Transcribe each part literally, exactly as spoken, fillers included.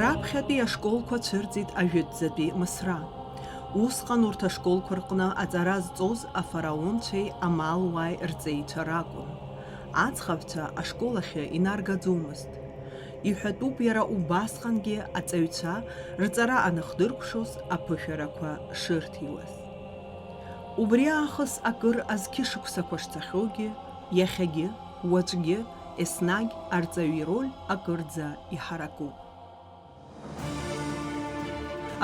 Раԥхьатәи ашколқәа цәырҵит ажәытәӡатәи Мысра. Усҟан урҭ ашколқәа рҟны аҵара зҵоз афараонцәеи амалуааи рҵеицәа ракәын. Аӡӷабцәа ашкол ахьы инаргаӡомызт. Иҳәатәуп иара убасҟангьы аҵаҩцәа рҵара аныхдыркәшоз аԥышәарақәа шырҭиуаз. Убри аахыс акыр азқьышықәсақәа шцахьоугьы, иахьагьы, уаҵәгьы, еснагь арҵаҩы ироль акырӡа иҳаракуп.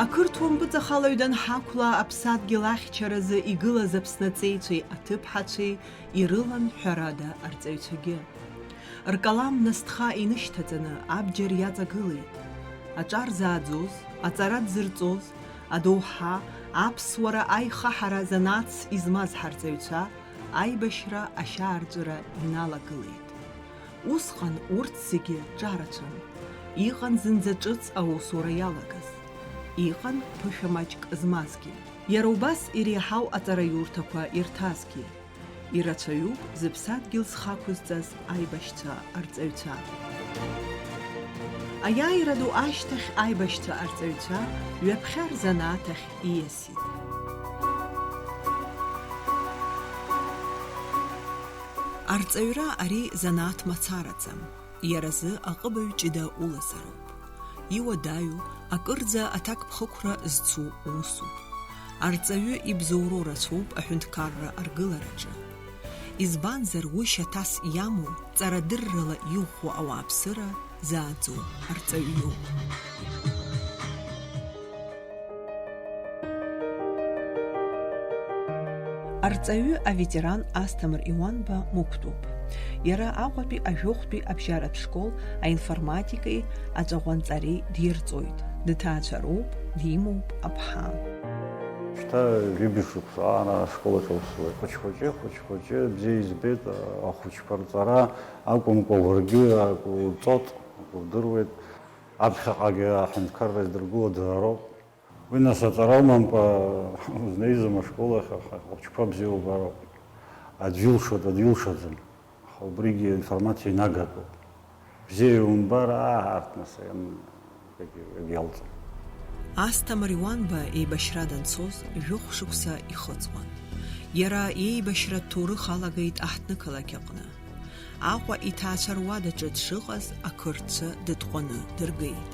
Ақырҭуа мпыҵахалаҩ данҳақәла, аԥсадгьыл ахьчаразы игылаз Аԥсны аҵеицәеи аҭыԥҳацәеи ирылан, ҳәарада, арҵаҩцәагьы. Ркалам насҭха инышьҭаҵаны абџьар иаҵагылеит. Аҿар зааӡоз, аҵара дзырҵоз, адоуҳа, аԥсуара аихаҳара занааҭс измаз ҳарҵаҩцәа аибашьра ашьаарҵәыра иналагылеит. Усҟан урҭ зегьы ҿарацәан. Иҟан зынӡа ҿыц аусура иалагаз. Иҟан ԥышәа маҷк змазгьы. Иара убас иреиҳау аҵараиурҭақәа ирҭазгьы. Ирацәаҩуп зыԥсадгьыл зхы ақәызҵаз аибашьцәа арҵаҩцәа. Аиааира ду ашьҭахь аибашьцәа арҵаҩцәа ҩаԥхьа рзанааҭ ахь ииасит. Арҵаҩра ари занааҭ мацараӡам, иара азы аҟыбаҩ ҷыда улазароуп. Иуадаҩу, акырӡа аҭакԥхықәра зцу усуп. Арҵаҩы ибзоуроу рацәоуп аҳәынҭқарра аргылараҿы. Избанзар, уи шьаҭас иамоу, ҵарадыррала иӷәӷәоу ауааԥсыра зааӡоу арҵаҩ иоуп. Арҵаҩы аветеран Асҭамыр Иуанба мықәтәуп. Иара Аҟәатәи ажәохәтәи абжьаратә школ аинформатикеи аҵәаҟәанҵареи дирҵоит. Дҭаацәароуп, димоуп аԥҳа. Шьҭа жәибжь шықәса ара ашкол аҿы аус зуеит. Хәыҷ-хәыҷы, хәыҷ-хәыҷы бзиа избеит, ахәыҷқәа рҵара акәымкәа, уаргьы акы уҵоит, акы удыруеит. Аԥхьаҟагьы аҳәынҭқарра издыргыло дара роуп. Уи нас аҵара умамкәа узнеизом ашкол ахь, аха ахәыҷқәа бзиа убароуп. Аӡә илшоит, аӡә илшаӡом. Аха убригьы информациа инагатәуп. Бзиа иумбар, аа, арҭ нас, ем, егь-, егьалҵ. Асҭамыр Иуанба еибашьра данцоз жәохә шықәса ихыҵуан. Иара иеибашьратә ҭоурых алагеит аҳҭнықалақь аҟны. Аҟәа иҭаацәа руадаҿы дшыҟаз ақырҭцәа дытҟәаны дыргеит.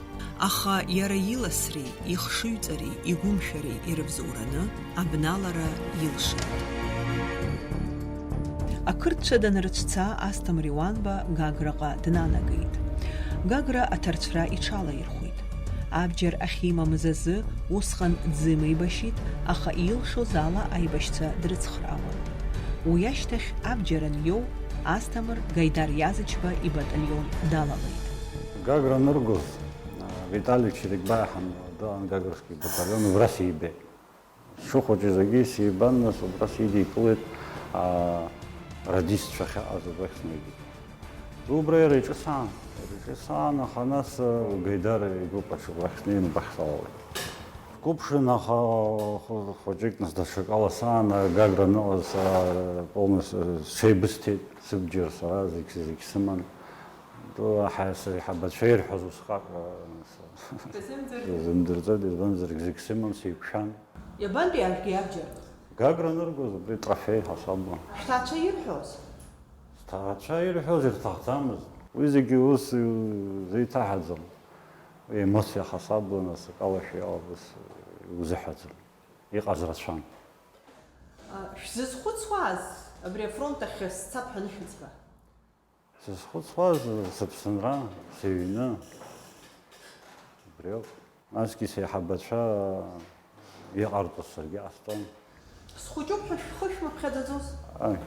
Аха иара иласреи, ихшыҩҵареи, игәымшәареи ирыбзоураны абналара илшеит. Ақырҭцәа данрыцәца, Асҭамыр Иуанба Гаграҟа днанагеит. Гагра аҭарцәра иҽалаирхәит. Абџьар ахьимамыз азы усҟан дзымеибашьит, аха илшоз ала аибашьцәа дрыцхраауан. Уи ашьҭахь абџьар аниоу, Асҭамыр Гаидар Иазычба ибаталион далалеит. Гагра аныргоз, Витали Чирикбаи ҳамдын Гагрский батальон убра сибеит. Сшыхәыҷыз агьы сибан, нас убра сидикылеит, а, радистцәа ахьыҟаз убрахь снеигеит. Убра иара иҿы саан, иара иҿы саан, аха нас, а, Гаидара игәыԥ аҿы убрахь снеин, убрахь салалеит. Сқәыԥшын, аха хә-, хәыҷык нас даҽакала саан, а, Гагра аныҟаз, а, полностью сҽеибысҭеит, сыбџьар сара зегь, зегь сыман. Ду аҳа-, сеиҳабацәа ирҳәоз усҟак, а, нас, Шәзымдырӡои? Сзымдырӡоит, избанзар, зегь сыман, сеиқәшәан. Иабантәи ажәгьы абџьар? Гагра аныргоз, убри трофеи ҳасабла. Шәҭаацәа ирҳәоз? Сҭаацәа ирҳәоз ирҭахӡамызт. Уи зегьы ус зеиҭаҳаӡам. Уи емоциа ҳасабла, нас, акалашәа иалаз ус иузыҳәаӡом. Иҟаз рацәан. А, шәзызхәыцуаз, абри афронт ахь сцап ҳәа анышәыӡба? Сызхәыцуаз сыԥсынра, сыҩны. Убриоуп. Насгьы сеиҳабацәа иҟарҵоз саргьы ҟасҵон. Схәыҷуп ҳәа шәхы шәмыԥхьаӡаӡоз? Аи.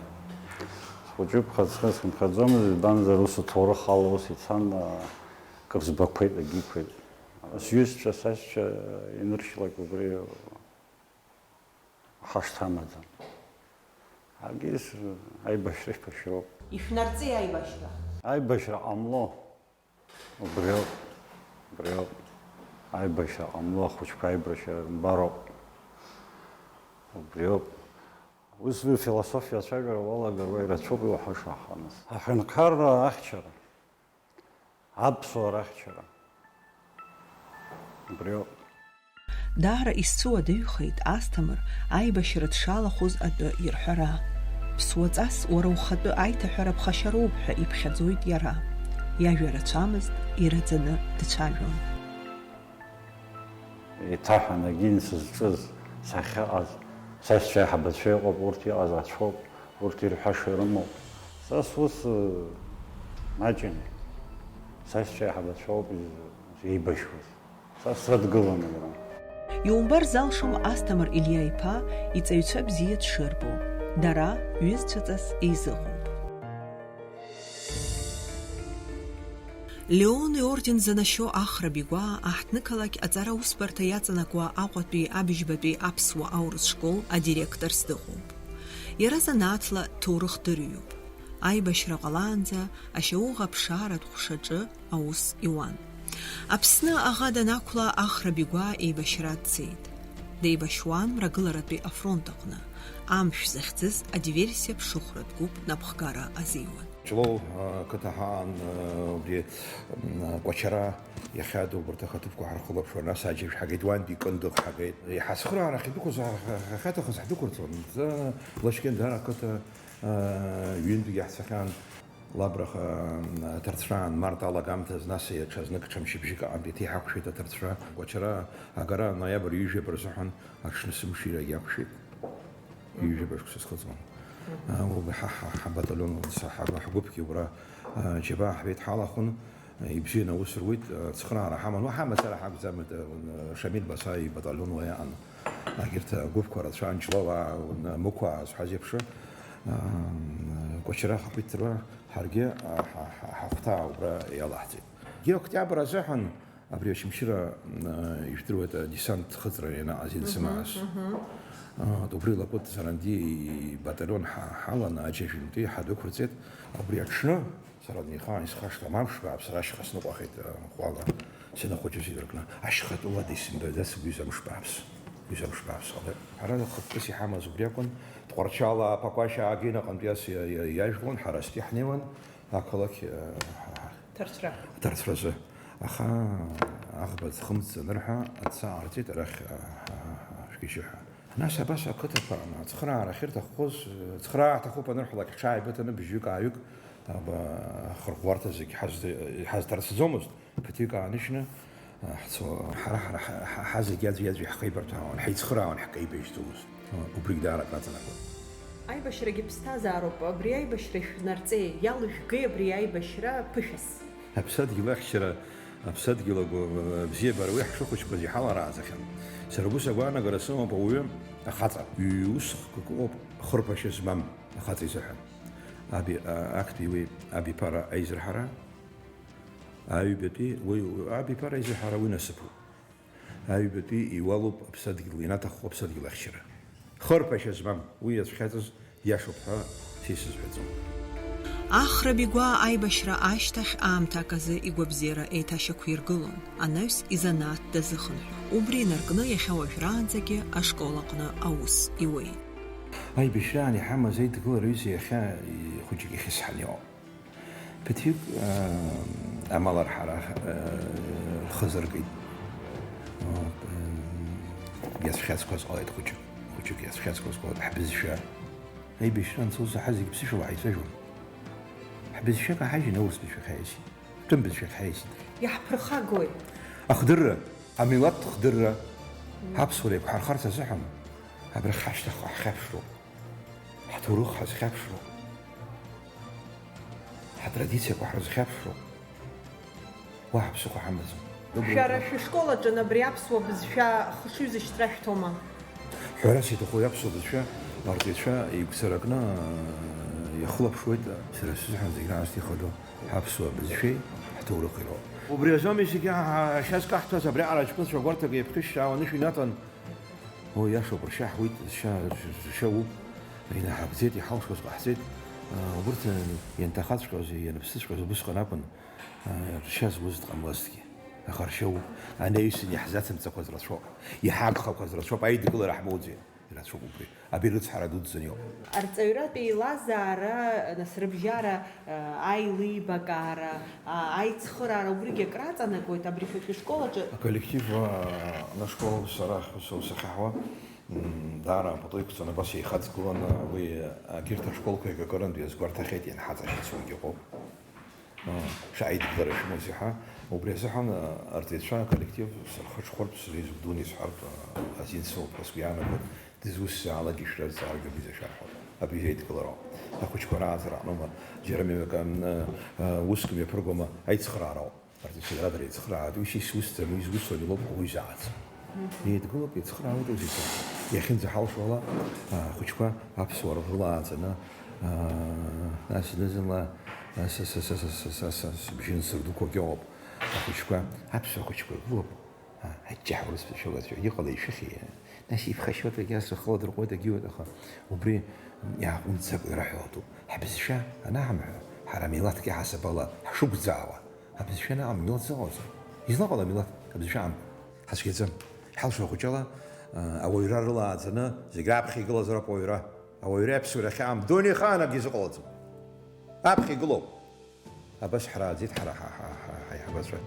Схәыҷуп ҳәа схы сымԥхьаӡомызт, избанзар, ус аҭоурых ала ус ицан, а, кыр збақәеит, агьиқәеит. Сҩызцәа, сашьцәа иныршьлак убри ҳашҭа амаӡам. Агьыс аибашьра шәԥашьроуп. Ишәнарҵеи аибашьра? Аибашьра ҟамло. Убриоуп. Убриоуп. Аибашьра ҟамло, ахәыҷқәа аибашьра рымбароуп. Убриоуп. Ус уи философиа ацәажәара уалагар, уа ирацәоуп иуаҳаша, аха нас. Аҳәынҭқарра ахьчара. Аԥсуаа рахьчара. Убриоуп. Даара исцәуадаҩхеит Асҭамыр аибашьра дшалахәыз атәы ирҳәара. Ԥсуаҵас уара ухатәы аиҭаҳәара ԥхашьароуп ҳәа иԥхьаӡоит иара. Иажәа рацәамызт, ираӡаны дцәажәон. Еиҭаҳәа анагин сызҿыз, сахьыҟаз, сашьцәа еиҳабацәа иҟоуп, урҭ иҟазаацәоуп, урҭ ирҳәаша ирымоуп. Са сус, э, маҷын. Сашьцәа еиҳабацәа ауп из-, еибашьуаз. Са срыдгылон абра. Иумбар залшом Асҭамыр Илиа-иԥа иҵаҩцәа бзиа дшырбо, дара ҩызцәаҵас еизыҟоуп. Леон иорден занашьо Ахра Бигәаа аҳҭнықалақь аҵара усбарҭа иаҵанакуа Аҟәатәи абыжьбатәи аԥсуа аурыс школ адиректорс дыҟоуп. Иара занааҭла ҭоурыхдырҩуп. Аибашьра ҟалаанӡа ашьауӷа аԥшааратә ҟәшаҿы аус иуан. Аԥсны аӷа данақәла Ахра Бигәаа еибашьра дцеит. Деибашьуан Мрагыларатәи афронт аҟны, амшә захьӡыз адиверсиа ԥшыхәратә гәыԥ напхгара азиуан. Ҷлоу ақыҭа ҳаан, убри Кәачара иахьа ду убарҭ ахаҭыԥқәа ҳархылаԥшуан, нас аџьабжь ҳагеит, уантәи Кындыӷ ҳагеит. Ҳацхыраара ахьдәықәыз, ахьаҭахыз ҳдәықәырҵон. Лашькьын даара ақыҭа ҩынтәгьы ҳцахьан. Лабраха аҭарцәраан март алагамҭаз, нас ҽазнык ҽа мчыбжьык аҟынтә еиҭа иҳақәшәеит аҭарцәра. Кәачара агара ноиабр ҩажәа рзыҳәан аҽны сымширагь иақәшәеит. Ҩажәа шықәса схыҵуан. Ҳабаталион ҳгәыԥгьы убра џьабаа ҳбеит ҳалахәын, ибзианы аус руит, цхыраара ҳаман, уаҳа мацара ҳакәӡамызт, Шамил Басаи ибаталион уа иаан. Егьырҭ агәыԥқәа рацәан, Ҷлоуаа, Мықәаа зҳәаз еиԥш, Кәачара ахақәиҭтәра ҳаргьы ҳахәҭа убра иалаҳҵеит. Егьи октиабр азыҳәан Абри Очамчыра, ижәдыруеит, адесант хыҵра ианаҟаз, иансымааз. Убри Лакут Заранди ибаталион ҳаланы аџьажәынтәи ҳадәықәырҵеит. Убри аҽны, сара днеихаан исхашҭуам, амш бааԥс ара ашьха сныҟәахеит, ӷәӷәала санахәыҷыз идыркны. Ашьхатәылада исымбаӡац уи замш бааԥс. Уи замш бааԥс ҟалеит. Ҳара хықәкыс иҳамаз убри акәын. Тҟәарчал аԥақәашь аагеит, аҟынтәи ас иа-, иа-, иажәлон, ҳара астәи ҳнеиуан ақалақь, ҳа-, ҳа-, Ҭарцәра. Ҭарцәразы. Аха аӷба ӡхымҵӡа анырҳәа, адҵа ҟарҵеит арахь, а, а, а, шәгьежьы ҳәа. Нас абас ақыҭақәа ацхыраара ахьырҭаххоз, цхыраара аҭахуп анырҳәалак, ҳҽааибыҭаны бжьҩык-ааҩык аба ахырӷәӷәарҭа зегь ҳазд-, ҳазҭарцӡомызт. Ԥыҭҩык ааныжьны, а, ҳцо, ҳара, ҳара, ҳа, ҳа, ҳа зегь аӡәи-аӡәи ҳхеибарҭәаауан, ҳаицхыраауан, ҳкаибажьӡомызт. Убригь даара акы аҵанакуан. Аибашьрагьы ԥсҭазаароуп. Абри аибашьра шәнарҵеи, иалыжәгеи абри аибашьра ԥышәас? Аԥсадгьыл ахьчара, аԥсадгьыл агәы-, абзиабара уи ҳшыхәыҷқәаз иҳаларааӡахьан. Сара убас агәаанагара сымоуп, ауаҩы ахаҵа. Ҩ-, ус хкык ыҟоуп хырԥашьа змам ахаҵа изыҳәан. Аби-, а-, актәи уи абиԥара аизырҳара, аҩбатәи уи, абиԥара аизырҳара уи насыԥуп. Аҩбатәи иуалуп аԥсадгьыл, ианаҭаххо аԥсадгьыл ахьчара. Хырԥашьа змам, уи иацәхьаҵыз диашоуп ҳәа са исызҳәаӡом. Ахра Бигәаа аибашьра ашьҭахь аамҭак азы игәабзиара еиҭашьақәиргылон, анаҩс изанааҭ дазыхынҳәит. Убри инаркны иахьа уажәраанӡагьы ашкол аҟны аус иуеит. Аибашьраан иҳамаз аидгылара аҩыза иахьа хәыҷык ихьысҳан иҟоуп. Ԥыҭҩык, аа, амал арҳара, аа, рхы азыркит. Иацәхьаҵқәаз ҟалеит хәыҷык, хәыҷык иацәхьаҵқәаз ҟалеит ҳбызшәа. Аибашьра анцоз ҳа зегь ԥсышәала ҳаицәажәон. Ҳбызшәа каҳажьын аурыс бызшәахь ҳаиасит, ҳтәым бызшәахь ҳаиасит. Иаҳԥырхагои? Ахдырра, амилаҭ хдырра, ҳаԥсуара еиқәҳархарц азыҳәан абрахь ҳашьҭахьҟа ҳхьаԥшроуп. Ҳҭоурых ҳазхьаԥшроуп, ҳтрадициақәа ҳрызхьаԥшроуп, уаҳа ԥсыхәа ҳамаӡам. Шәара шәышкол аҿы абри аԥсуа бызшәа хшыҩзышьҭра шәҭома? Ҳәарас иҭаху аԥсуа бызшәа арҵаҩцәа игәцаракны иахылаԥшуеит, сара сзыҳәан зегь раасҭа ихадоу ҳаԥсуа бызшәеи ҳҭоурыхи роуп. Убри азоуми зегьы ҳа-, ҳа-, шьа зкаҳҭәаз абриаҟара аҷкәынцәа гәарҭак еиԥхьышьшьаауа анышә инаҭан. Уи иашоуп, ршьа ҳуит, зшьа, зшьа уп, инаҳагӡеит, иҳалшоз ҟаҳҵеит. Убырҭ ианҭахаҵәҟьоз, ианыԥсыҵәҟьоз убысҟан акәын, ршьа зуз дҟамлазҭгьы. Аха ршьа уп, анаҩсан иаҳзацымҵақәаз рацәоуп, иҳагхақәаз рацәоуп, аидгылара ҳмоуӡеит. Рацәоуп убри. Абри рыцҳара дуӡӡаны иҟоуп. Арҵаҩратә еилазаара, нас рыбжьара, аилибакаара, аицхыраара, убригьы акраҵанакуеит абри фатәи школ аҿы. Аколлектив, а, на школ сара ус-, ус ахьаҳауа, м, даара апату иқәҵаны абас еихаҵгыланы уи, а, егьырҭ ашколқәа еиҿакырантә иазгәарҭахьеит, ианҳаҵашьыцуагьы ыҟоуп. Шаидгылара шәымоу зиҳәа, убри азыҳәан, арҵаҩцәа аколлектив сырхыҽхәартә среизгәдуны исҳәартә азин сымоуп ҳәа сгәы иаанагоит, дызусҭзаалакгьы шәразҵааргьы убри зашәарҳәоит. Абри аидгылароуп. Ахәыҷқәа рааӡара аҟноума, џьара мҩак, м, уск мҩаԥыргома, аицхраароуп. Арҵаҩцәа дара дреицхраауеит, уи сеисусӡам, уи зусҭоу лоуп, уи зааӡом. Еидгылоуп, еицхраауеит ус еиԥш. Иахьынӡаҳалшо ала, ахәыҷқәа аԥсуара рылааӡаны, аа, нас зны-зынла, са, са, са, сыбжьы нсырдуқәагьы ыҟоуп. Ахәыҷқәа, аԥсуа хәыҷқәа иргылоуп. Аа, аҷҷаҳәа урысбызшәа лацәа, иҟала ишәыхьи? Нас иԥхашьоитагьы ас рхы ладырҟәуеит, агьиуеит, аха убри иааҟәымҵӡакәа ираҳәо атәуп. Ҳбызшәа анаҳамҳәа, ҳара милаҭк иаҳасаб ала ҳшықәӡаауа, абызшәа анаҟамгылац ыҟаӡам. Излаҟала амилаҭ абызшәа амкәа? Ҳацәгьаӡам. Ҳалшо ахәыҷала, а, ауаҩра рылааӡаны зегь раԥхьа игылазароуп ауаҩра. Ауаҩреи аԥсуареи ахьаам дунеихаанагьы изыҟалаӡом. Аԥхьа игылоуп. Абас ҳрааӡеит ҳара ҳа, ҳа, ҳа, ҳаиҳабацәа.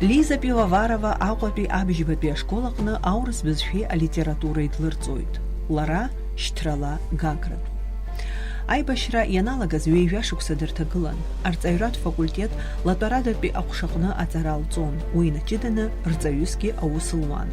Лиза Пивоварова Аҟәатәи абжьбатәи ашкол аҟны аурыс бызшәеи алитературеи длырҵоит. Лара шьҭрала Гагратәуп. Аибашьра ианалагаз ҩажәа шықәса дырҭагылан, арҵаҩратә факультет Латәарадатәи аҟәшаҟны аҵара лҵон, уи инаҷыданы рҵаҩысгьы аус луан.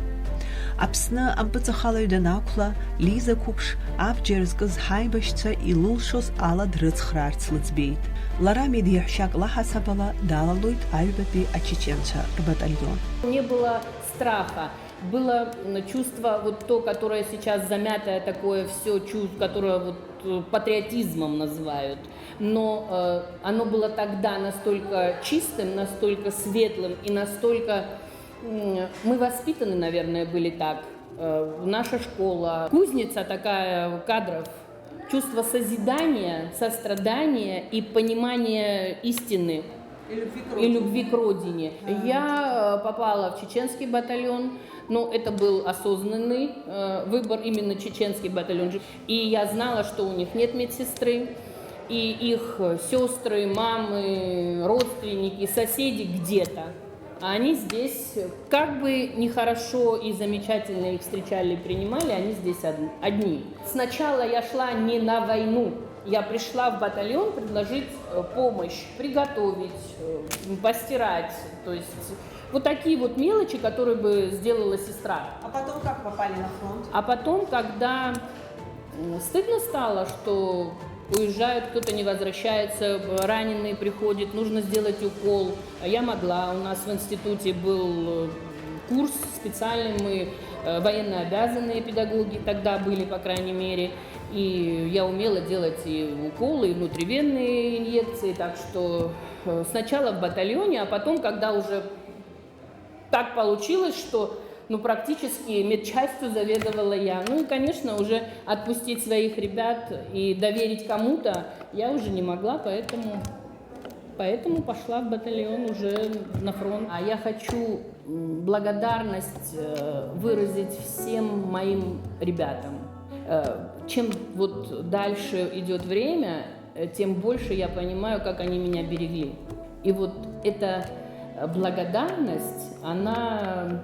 Аԥсны ампыҵахалаҩ данақәла, Лиза Қәыԥш абџьар зкыз ҳаибашьцәа илылшоз ала дрыцхраарц лыӡбеит. Лара медиаҳәшьак лаҳасаб ала далалоит аҩбатәи ачеченцәа рбаталион. Не было страха, было, м, чувство, вот то, которое сейчас замятое, такое всё чувство, которое вот, э, патриотизмом называют. Но, э, оно было тогда настолько чистым, настолько светлым и настолько, м, мы воспитаны, наверное, были так. Э, наша школа, кузница такая кадров, чувство созидания, сострадания и понимания истины. И любви к И родине. любви к родине. Да. Я, э, попала в чеченский батальон, но это был осознанный, э, выбор, именно чеченский батальон. И я знала, что у них нет медсестры, и их, э, сёстры, мамы, родственники, соседи где-то. А они здесь, как бы нехорошо и замечательно их встречали и принимали, они здесь од-, одни. Сначала я шла не на войну, я пришла в батальон предложить, э, помощь, приготовить, э, постирать, то есть вот такие вот мелочи, которые бы сделала сестра. А потом как попали на фронт? А потом, когда, м, стыдно стало, что уезжают, кто-то не возвращается, б-, раненый приходит, нужно сделать укол. А я могла, у нас в институте был, э, курс специальный, мы, э, военнообязанные педагоги тогда были, по крайней мере, и я умела делать и уколы, и внутривенные инъекции, так что, э, сначала в батальоне, а потом, когда уже так получилось, что, ну, практически медчастью заведовала я. Ну и, конечно, уже отпустить своих ребят и доверить кому-то я уже не могла, поэтому, поэтому пошла в батальон уже на фронт. А я хочу, м, благодарность, э, выразить всем моим ребятам. Э, чем вот дальше идёт время, э, тем больше я понимаю, как они меня берегли. И вот эта, э, благодарность, она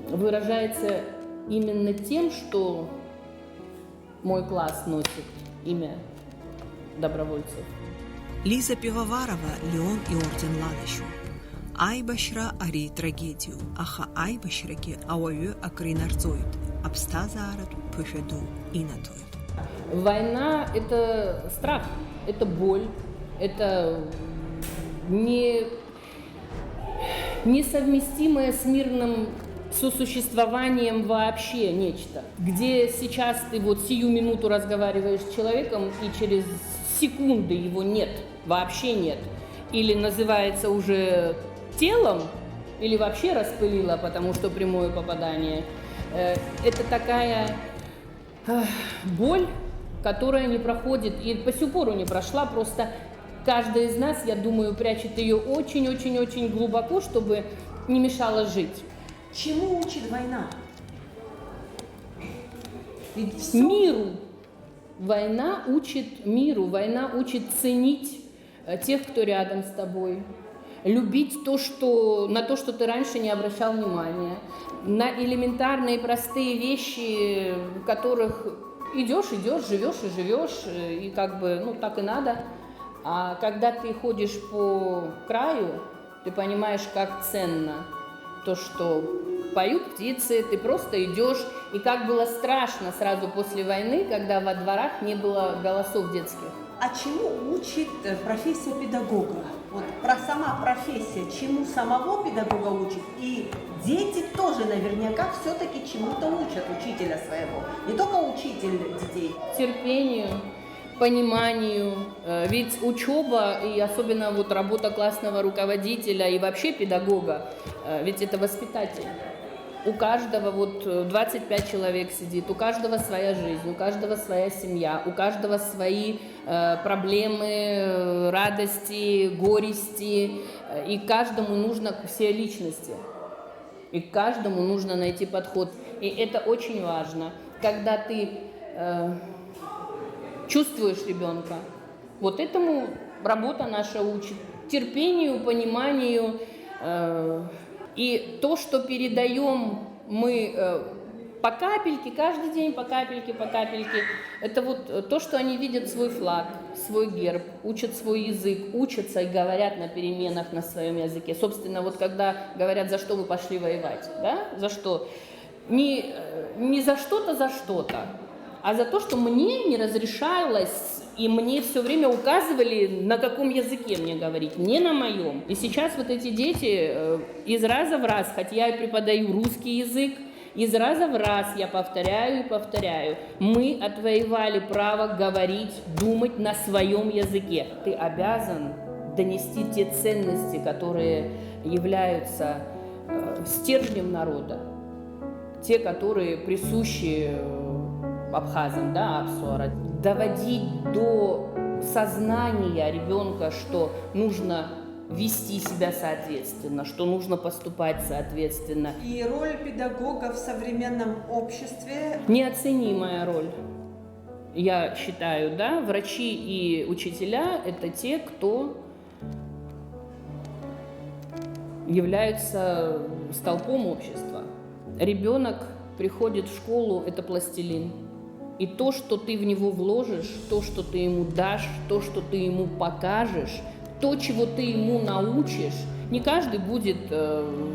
выражается именно тем, что мой класс носит имя добровольцев. Лиза Пивоварова Леон иорден лалашьоуп. Аибашьра ари трагедиоуп, аха аибашьрагьы ауаҩы акринарҵоит, аԥсҭазааратә ԥышәа ду инаҭоит. Война — это страх, это боль, это не, несовместимое с мирным сосуществованием вообще нечто. Где сейчас ты вот сию минуту разговариваешь с человеком, и через секунды его нет, вообще нет. Или называется уже телом, или вообще распылило, потому что прямое попадание. Э, это такая Эх, боль, которая не проходит и по сю пору не прошла, просто каждый из нас, я думаю, прячет её очень-очень-очень глубоко, чтобы не мешала жить. Чему учит война? Ведь всё... Миру. Война учит миру, война учит ценить э, тех, кто рядом с тобой, любить то, что, на то, что ты раньше не обращал внимания, на элементарные простые вещи, которых идешь, идешь, живешь и живешь, э, и как бы, ну, так и надо. А когда ты ходишь по краю, ты понимаешь, как ценно то, что поют птицы, ты просто идешь, и как было страшно сразу после войны, когда во дворах не было голосов детских. А чему учит э, профессия педагога? Вот про сама профессия, чему самого педагога учит, и дети тоже наверняка все-таки чему-то учат учителя своего. Не только учитель детей. Терпению, пониманию. Э, ведь учеба и особенно вот работа классного руководителя и вообще педагога, э, ведь это воспитатель. У каждого вот э, двадцать пять человек сидит, у каждого своя жизнь, у каждого своя семья, у каждого свои э, проблемы, э, радости, горести, э, и каждому нужно все личности. И каждому нужно найти подход. И это очень важно, когда ты э, чувствуешь ребенка. Вот этому работа наша учит. Терпению, пониманию. Э, и то, что передаем мы э, по капельке, каждый день, по капельке, по капельке, это вот э, то, что они видят свой флаг, свой герб, учат свой язык, учатся и говорят на переменах на своем языке. Собственно, вот когда говорят, за что вы пошли воевать, да, за что? Не, э, не за что-то, за что-то, а за то, что мне не разрешалось, и мне все время указывали, на каком языке мне говорить, не на моем. И сейчас вот эти дети э, из раза в раз, хотя я и преподаю русский язык, из раза в раз я повторяю и повторяю: мы отвоевали право говорить, думать на своем языке. Ты обязан донести те ценности, которые являются э, стержнем народа, те, которые присущи э, абхазам, да, апсуара, доводить до сознания ребенка, что нужно вести себя соответственно, что нужно поступать соответственно. И роль педагога в современном обществе? Неоценимая роль, я считаю, да, врачи и учителя — это те, кто являются столпом общества. Ребенок приходит в школу, это пластилин. И то, что ты в него вложишь, то, что ты ему дашь, то, что ты ему покажешь, то, чего ты ему научишь, не каждый будет э,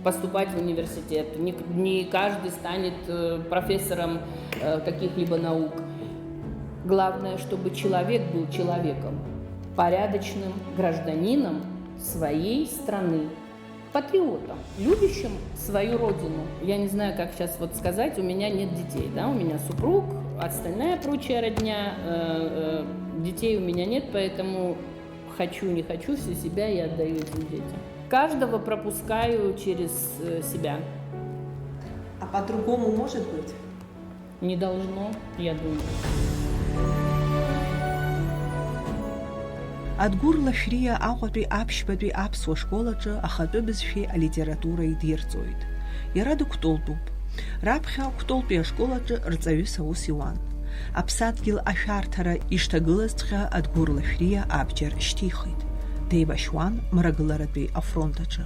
поступать в университет, не, не каждый станет э, профессором э, каких-либо наук. Главное, чтобы человек был человеком, порядочным гражданином своей страны, патриотом, любящим свою родину. Я не знаю, как сейчас вот сказать, у меня нет детей, да, у меня супруг, остальная прочая родня, э, э, детей у меня нет, поэтому хочу, не хочу, всю себя я отдаю этим детям. Каждого пропускаю через э, себя. А по-другому может быть? Не должно, я думаю. Адгәыр Лашәриа Аҟәатәи аԥшьбатәи аԥсуа школ аҿы ахатәы бызшәеи алитературеи дирҵоит. Иара дыкәтолтәуп. Раԥхьа Кәтолтәи ашкол аҿы рҵаҩыс аус иуан. Аԥсадгьыл ашәарҭара ишҭагылазҵәҟьа Адгәыр Лашәриа абџьар шьҭихит. Деибашьуан Мрагыларатәи афронт аҿы.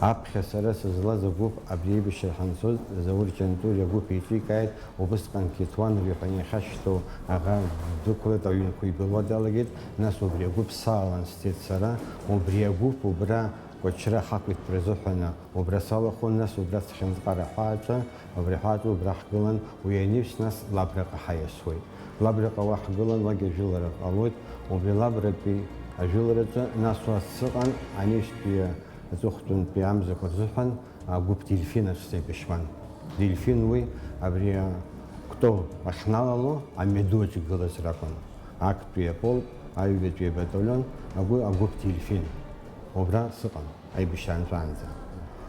Аԥхьа сара сызлаз агәыԥ абри аибашьра ҳанцоз, Заур Ҷантуриа агәыԥ еиҿикааит, убысҟан Қьеҭуан Риҳәан иахьашьҭоу аӷа дықәлеит, аҩнқәа ибылуа далагеит, нас убри агәыԥ саалан сцеит сара, убри агәыԥ убра Кәачра ҳақәиҭтәра азыҳәан убра салахәын, нас убра Цхьынҵҟара ҳәааҿы, абри ҳәааҿы убра ҳгылан, уи аниҩс, нас Лабраҟа ҳаиасуеит. Лабраҟа уа ҳгылан, уагь ажәылара ҟалоит, убри Лабратәи ажәылараҿы, нас уа сыҟан, анаҩстәи аҵыхәтәантәи амзақәа рзыҳәан агәыԥ Дельфин аҿы сеибашьуан. Дельфин уи абри Кәтол ахьналало амҩаду аҿы игылаз ракәын. Актәи аполк, аҩбатәи абаталион, агәы-, агәыԥ Дельфин. Убра сыҟан, аибашьра анҵәаанӡа.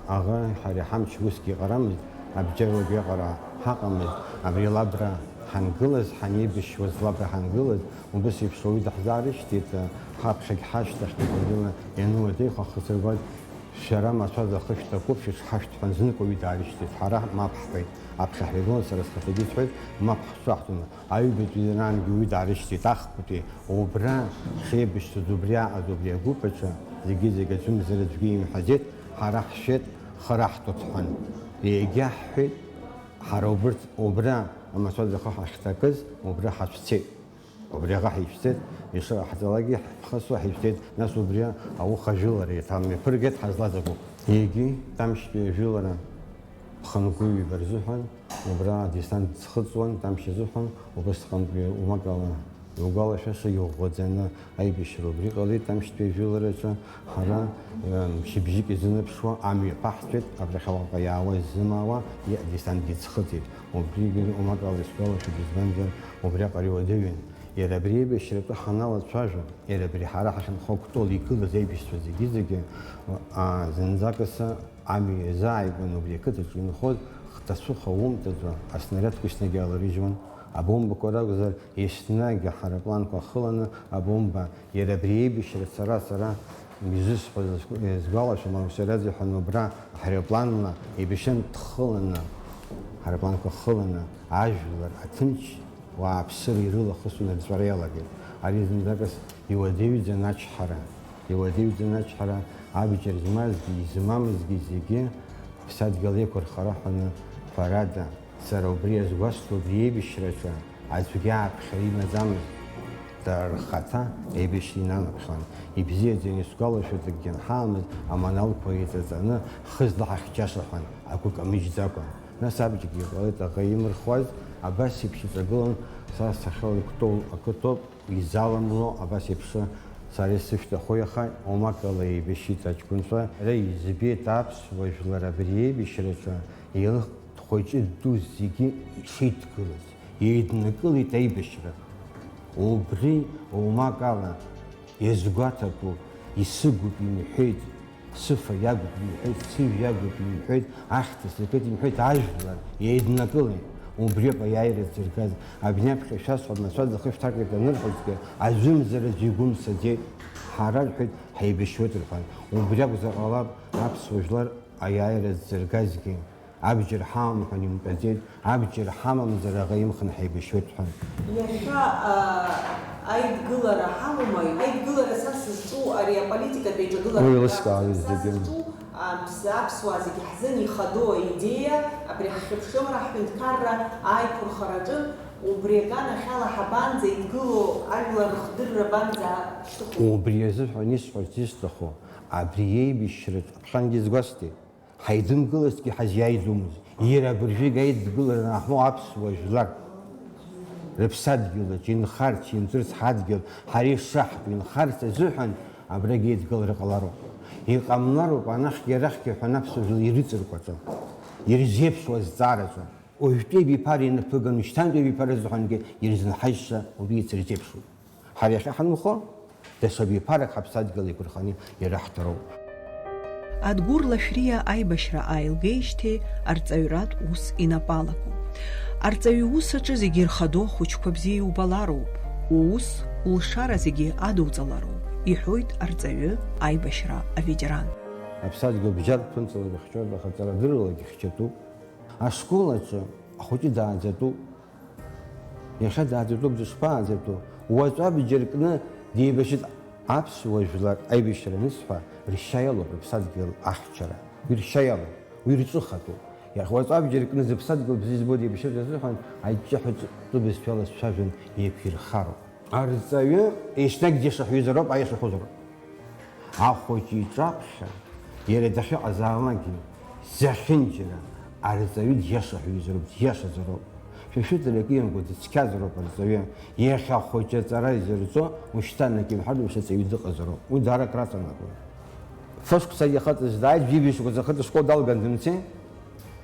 Аӷа ҳара ҳамч усгьы иҟарамызт, абџьар уажәаҟара ҳаҟамызт, абри Лабра ҳангылаз, ҳанеибашьуаз Лабра ҳангылаз, убыс еиԥш ауаҩы даҳзаарышьҭит, ҳаԥхьагь ҳашьҭахьгьы гәаныла иануадаҩхо ахысырбаз Шәара амацәаз ахы шәҭакуп, шәышҳашәҭ ҳәа знык уаҩы даарышьҭит. Ҳара мап ҳҳәеит. Аԥхьа ҳҩагылан, сара схаҭагьы сҳәеит, мап ҳшәаҳәом. Аҩбатәи анаангьы уаҩы даарышьҭит, ахԥатәи. Убра шеибашьцәаз, убри аҟаз, убри агәыԥ аҿы зегьы-зегь аӡәымзар аӡәгьы имҳәаӡеит, ҳара ҳшәеит, хара ҳтәоит ҳҳәан. Егьаҳҳәеит, ҳара убырҭ, убра амацәаз ахы ҳахьҭакыз, убра ҳацәцеит. Убриаҟа ҳаишьҭеит, ишыҟаҳҵалакгьы ҳхысуа ҳаишьҭеит, нас убри ауха жәылара еиҭамҩаԥыргеит, ҳазлаз агәыԥ. Егьи Тамшьтәи ажәылара ԥхынгәы-ҩба рзыҳәан убра адесант ӡхыҵуан, Тамшь азыҳәан, убысҟантәи умакала иугәалашәаша иӷәӷәаӡаны аибашьра убри ҟалеит, Тамшьтәи ажәылараҿы ҳара, э, мчыбжьык изынаԥшуа амҩа ԥаҳҵәеит, абрахь ауаҟа иаауа изымаауа, и-, адесантгьы ӡхыҵит. Убригьы умакала исгәалашәоит, избанзар, убриаҟара иуадаҩын. Иара абри аибашьратәы ҳаналацәажәо, иара абри ҳара ҳахьынхо Кәтол игылаз аибашьцәа зегьы-зегьы, а, зынӡакасы амҩа иазааигәан убри ақыҭаҿы инхоз хҭацәыха умҭаӡо, аснариадқәа еснагь иааларыжьуан, абомбақәа ракәзар, еснагь аҳаирпланқәа ахыланы абомба, иара абри аибашьра сара, сара изысҳәоз, изгәалашәом, Алсураӡ иҳәан убра аҳаирпланла еибашьын дхыланы, аҳаирпланқәа ахыланы ажәлар аҭынч Уааԥсыра ирылахысуан, рҵәара иалагеит. Ари зынӡакас иуадаҩӡан ачҳара. Иуадаҩӡан ачҳара, абџьар змазгьы, измамызгьы зегьы ԥсадгьыл еиқәырхара ҳәаны, ҳәарада, сара убри иазгәасҭо, убри еибашьраҿы аӡәгьы ааԥхьара имаӡамызт. Дара рхаҭа еибашьра иналаԥхьон. Ибзиаӡаны исгәалашәоит, акгьы анҳаамыз, аманалқәа еиҵаҵаны, ҳхы злаҳахьчаша ҳәан, агәы камыжьӡакәа. Нас абџьаргьы ҟалеит, аӷа имырхуаз, абас еиԥш иҵагылан, са сахьала Кәтол ақыҭоуп, изаламло, абас еиԥш сара исышәҭахои, аха омакала еибашьит аҷкәынцәа, ара избеит аԥсуа жәлар абри еибашьраҿы еилыхтә хәыҷы ду зегьы ишеидгылаз, еиднакылеит аибашьра. Убри омакала иазгәаҭатәуп, исыгуп имҳәеит. Сыфа иагуп имҳәеит, сыжә иагуп имҳәеит, ахьҭа сыркит имҳәеит, ажәлар еиднакылеит. Убриоуп аиааира зыргаз. Абни аԥхьа шәасҳәап, мацәаз ахышәҭакит анырҳәозгьы, аӡәымзар аӡәы игәы мцаӡеит. Ҳара, рҳәеит, ҳаибашьуеит рҳәан. Убри акәзар ҟалап аԥсуа жәлар аиааира зыргазгьы. Абџьар ҳамам ҳәа имтәаӡеит, абџьар ҳамамзар аӷа имхны ҳаибашьуеит ҳәа. Иахьа, аа, аидгылара ҳамоума? Аидгылара са сызҿу, ари аполитикатә еиҿагылара Уи еилыскаауеит са зегьы. Сызҿу, аԥс-, аԥсуаа зегьы ҳзын ихадоу аидеиа, абри ҳхьыԥшымра, ҳҳәынҭқарра аиқәырхараҿы, убри аганахьала ҳабанӡа идгылоу, ажәлар рыхдырра абанӡа шьҭыху? Убри азыҳәан исҳәарц исҭаху, абри еибашьраҿ ԥхьангьы сгәасҭеит. Ҳаидымгылазҭгьы ҳазиааиӡомызт. Иара абыржәы егьа идгылараны ҳмоу аԥсуа жәлар рыԥсадгьылаҿ инхарц, инҵәарц ҳадгьыл ҳара ишаҳтәу инхарц азыҳәан абрагь еидгылара ҟалароуп. Иҟамлароуп анахьгьы арахьгьы ҳәа аԥсуа жәлар ирыҵыркәаҿы, ирзеиԥшуа азҵаараҿы. Уажәтәи абиԥара инаԥыганы шьҭантәи абиԥара азыҳәангьы ирзынҳажьша убри ицырзеиԥшуп. Ҳара иахьа ҳанынхо, даҽа биԥарак ҳаԥсадгьыл еиқәырханы ираҳҭароуп. Адгәыр Лашәриа аибашьра ааилгеижьҭеи арҵаҩратә ус инапы алаку. Арҵаҩы иус аҿы зегьы ирхадоу ахәыҷқәа бзиа иубалароуп. Уус, улшара зегьы адуҵалароуп, иҳәоит арҵаҩы аибашьра аветеран. Аԥсадгьыл бџьар ԥынҵалагьы хьчоит, аха ҵарадырралагьы хьчатәуп. Ашкол аҿы ахәыҷы дааӡатәуп. Иахьа дааӡатәуп, дышԥааӡатәу? Уаҵәы абџьар кны деибашьит. Аԥсуа жәлар аибашьра анысҳәа, ршьа иалоуп рыԥсадгьыл ахьчара. Уи ршьа иалоуп, уи рҿыхатәуп. Иахьа уаҵәы абџьар кны зыԥсадгьыл бзиа збо деибашьырц азыҳәан аҷҷаҳәа ҵтәы бызшәала сцәажәон, еиқәирхароуп. Арҵаҩы еснагь диашаҳәаҩызароуп, аиаша ҳәозароуп. Ахәыҷы иҿаԥхьа, иара дахьыҟазаалакгьы, зехьынџьара арҵаҩы диашаҳәаҩызароуп, диашазароуп. Шәа шәыҵарак иамгәа дыцқьазароуп арҵаҩы. Иахьа ахәыҷы аҵара изырҵо, ушьҭа анакьымҳәа душьаҵаҩы дыҟазароуп. Уи даара акраҵанакуеит. Фышықәсагьы ахаҵа дааит, жәибжь шықәса ахаҵа ашкол далган дымцеи?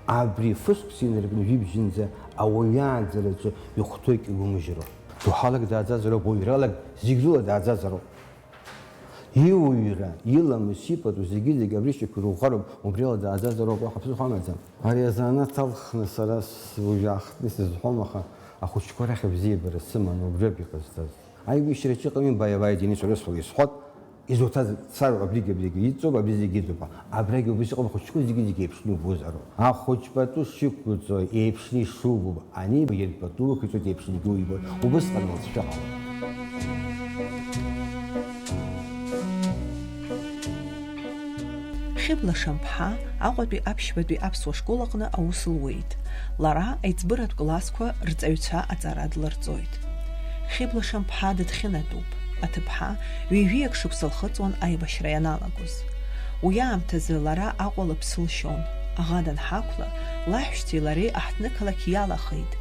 Абри фышықәса инаркны жәибжьынӡа ауаҩы ааӡараҿы ихәҭоу егьаумыжьроуп. Доуҳалак дааӡазароуп, уаҩралак, зегь рыла дааӡазароуп. Иуаҩра, иламыс, ипату зегьы-зегь абри шьақәирӷәӷәароуп, убриала дааӡазароуп, уаҳа ԥсыхәа амаӡам. Ари азанааҭ алхны сара с-, уажә аахтны сызҳәом, аха ахәыҷқәа рахь абзиабара сыман, убриоуп иҟасҵаз. Аибашьраҿы иҟами Баиабаи Денис, урысла исҳәот, Изуҭаз цароуп, абригь, абригь иҵоуп, абри зегьы ыӡуп. Абрагь убыс иҟоуп, ахәыҷқәа зегьы зегь еиԥшны убозароуп. Ахәыҷ пату шиқәуҵо еиԥшны ишубо, ани иаргь пату ықәиҵоит еиԥшны егьи уибоит. Убысҟан уацәшәа ҟалоит. Хьыбла Шамԥҳа Аҟәатәи аԥшьбатәи аԥсуа школ аҟны аус луеит. Лара аиҵбыратә классқәа рҵаҩцәа аҵара дларҵоит. Хьыбла Шамԥҳа дыдхьынатәуп, аҭыԥҳа ҩажәиак шықәса лхыҵуан аибашьра ианалагоз. Уи аамҭазы лара Аҟәа лыԥсы лшьон, аӷа данҳақәла, лаҳәшьцәеи лареи аҳҭнықалақь иалахеит,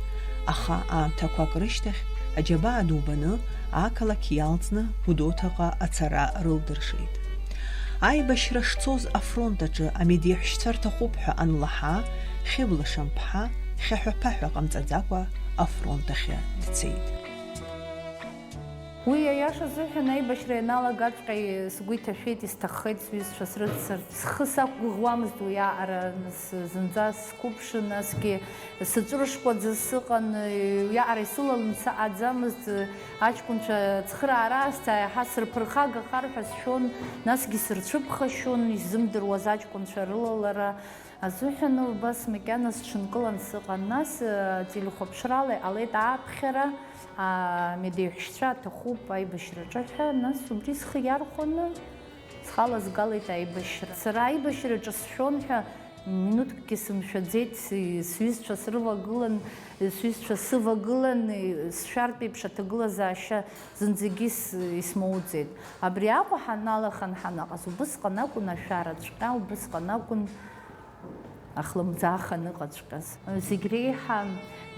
аха аамҭақәак рышьҭахь аџьабаа ду баны, ақалақь иалҵны Гәдоуҭаҟа ацара рылдыршеит. Аибашьра шцоз афронт аҿы амедеиҳәшьцәа рҭахуп ҳәа анлаҳа, Хьыбла Шамԥҳа хьаҳәа-ԥаҳәа ҟамҵаӡакәа афронт ахьы дцеит. Уи, аиаша азыҳәан, аибашьра ианалагаҵәҟьа сгәы иҭашәеит, исҭаххеит сҩызцәа срыццарц. Схы сақәгәыӷуамызт уи аҟара, нас зынӡа сқәыԥшын, насгьы сыҵәыршкәаӡа сыҟан, уиаҟара исылаланы саҟаӡамызт. Аҷкәынцәа ацхыраара аасҭа иаҳа сырԥырхагахар ҳәа сшәон, насгьы сырцәыԥхашьон, исзымдыруаз аҷкәынцәа рылалара азыҳәан убас макьана сҽынкылан сыҟан. Нас, э, телехәаԥшрала иҟалеит ааԥхьара, амедеиҳәшьцәа аҭахуп аибашьраҿы ҳәа, нас убри схы иархәаны схала сгалеит аибашьра. Сара аибашьраҿы сшәон ҳәа минуҭкгьы сымшәаӡеит, си-, сҩызцәа срывагылан, сҩызцәа сывагылан, сшәартә еиԥш аҭагылазаашьа зынӡагьы ис-, исмоуӡеит. Абри Аҟәа ҳаналахан ҳанаҟаз, убысҟан акәын ашәараҵәҟьа, убысҟан акәын ахлымӡаах аныҟаҵәҟьаз. Зегь реиҳа,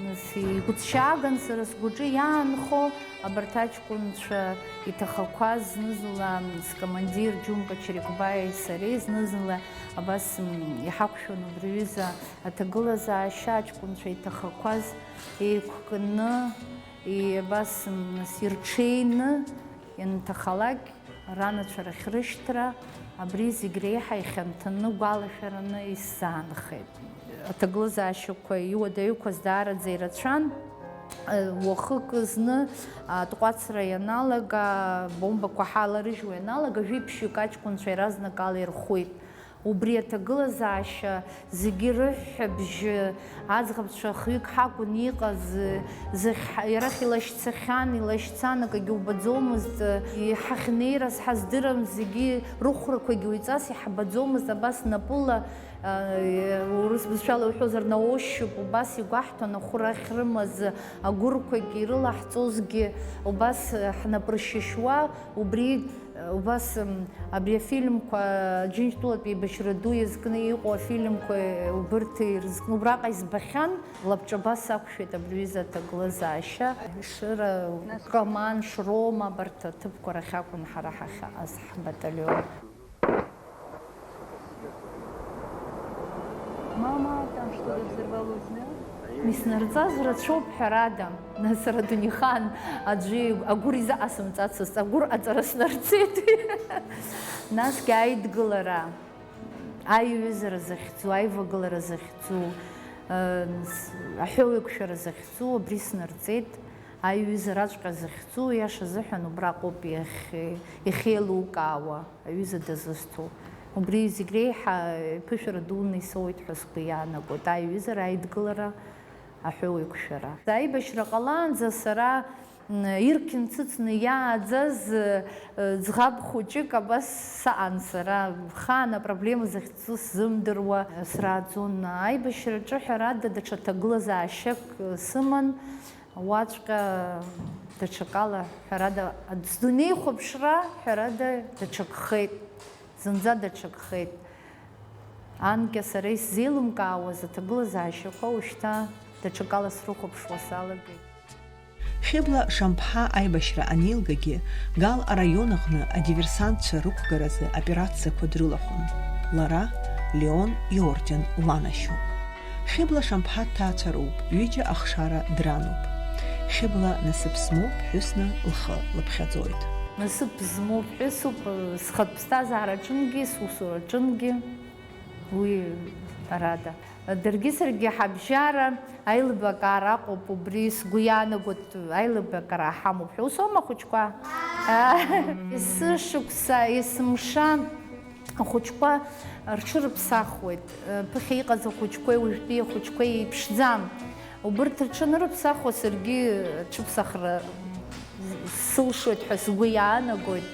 нас, игәыҭшьааган сара сгәаҿы иаанхо абарҭ аҷкәынцәа иҭахақәаз, зны-зынла скомандир Џьумка Черекбаиеи сареи, зны-зынла абас, м, иҳақәшәон убри аҩыза аҭагылазаашьа, аҷкәынцәа иҭахақәаз еиқәкны, и-, абас, м, нас ирҽеины, ианҭахалак, ранацәа рахь рышьҭра, абри зегь реиҳа ихьанҭаны, гәалашәараны исзаанхеит. Аҭагылазаашьақәа иуадаҩқәаз даараӡа ирацәан. Уахык зны атҟәацра ианалага, абомбақәа ҳаларыжьуа ианалага, жәиԥшьҩык аҷкәынцәа иаразнакала ирхәит. Убри аҭагылазаашьа зегьы рыҳәҳәабжьы, аӡӷабцәа хҩык ҳакәын иҟаз, зегь ҳа-, иарахь илашьцахьан, илашьцан, акгьы убаӡомызт, иҳахьнеираз ҳаздырам, зегьы рыхәрақәагьы уаҩҵас иҳабаӡомызт, абас напыла, а, урыс бызшәала иуҳәозар, на ощупь, убас игәаҳҭон ахәра ахьрымаз, агәырқәагьы ирылаҳҵозгьы, убас ҳнапыршьышьуа, убри Убас, м, абри афильмқәа, Џьынџьтәылатәи еибашьра ду иазкны иҟоу афильмқәа, убырҭ ирызкны убраҟа избахьан, лабҿаба сақәшәеит абри аҩыза аҭагылазаашьа, Шыра, Каманш, Рома, абарҭ аҭыԥқәа рахь акәын ҳара ҳахьаҟаз ҳбаталион. Мама, там что-то взорвалось, да? Иснарҵаз рацәоуп, ҳәарада, нас сара дунеихаан аӡәы агәыр изаҟасымҵацызт, агәыр аҵара снарҵеит. Насгьы аидгылара, аиҩызара захьӡу, аивагылара захьӡу, э, с-, аҳәоуеиқәшәара захьӡу, абри снарҵеит. Аиҩызараҵәҟьа захьӡу, иаша азыҳәан, убраҟоуп иахь-, иахьеилукаауа, аҩыза дазусҭоу. Убри зегь реиҳа ԥышәара дуны исоуеит ҳәа сгәы иаанагоит, аиҩызара, аидгылара, аҳәоуеиқәшәара. Аибашьра ҟалаанӡа сара, м, ирқьынцыцны иааӡаз, ы, ӡӷаб хәыҷык абас саан сара, хаан апроблема захьӡу сзымдыруа срааӡон. Аибашьраҿы, ҳәарада, даҽа ҭагылазаашьак, ы, сыман. Уаҵәҟьа даҽакала, ҳәарада, сдунеихәаԥшра, ҳәарада, даҽакхеит, зынӡа даҽакхеит. Анкьа сара исзеилымкаауаз аҭагылазаашьақәа уажәшьҭа даҽакала срыхәаԥшуа салагеит. Хьыбла Шамԥҳа аибашьра анеилгагьы, Гал араион аҟны адиверсантцәа рықәгаразы операциақәа дрылахәын. Лара Леон иорден ланашьоуп. Хьыбла Шамԥҳа дҭаацәароуп, ҩыџьа ахшара дрануп. Хьыбла насыԥ змоу ԥҳәысны лхы лыԥхьаӡоит. Насыԥ змоу ԥҳәысуп, схатә ԥсҭазаараҿынгьы, сусураҿынгьы, уи ҳәарада. Даргьы саргьы ҳабжьара аилибакаара аҟоуп, убри сгәы иаанагоит, аилибакаара ҳамоуп ҳәа. Ус аума, ахәыҷқәа? Есышықәса, есымша ахәыҷқәа рҽырыԥсахуеит. Ԥыхьа иҟаз ахәыҷқәеи уажәтәи ахәыҷқәеи еиԥшӡам. Убырҭ рҽанырыԥсахуа саргьы аҽыԥсахра сылшоит ҳәа сгәы иаанагоит.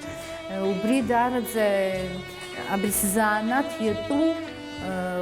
Убри даараӡа абри сзанааҭ иатәу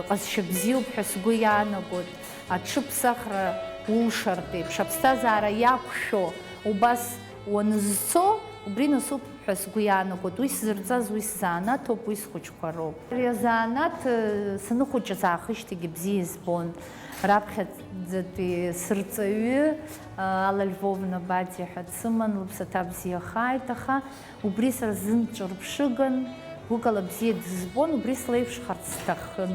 ҟазшьа бзиоуп ҳәа сгәы иаанагоит. Аҽыԥсахра улшартә еиԥш, аԥсҭазаара иақәшәо убас уанызцо, убри насуп ҳәа сгәы иаанагоит. Уи сзырҵаз, уи сзанааҭуп, уи схәыҷқәа роуп. Ари азанааҭ, э, саныхәыҷыз аахижьҭеигьы бзиа избон. Раԥхьаӡатәи сырҵаҩы, э, Алла Львовна Бадиа ҳәа дсыман, лыԥсаҭа бзиахааит, аха убри сара сзын ҿырԥшыган, гәыкала бзиа дызбон, убри слеиԥшхарц сҭахын.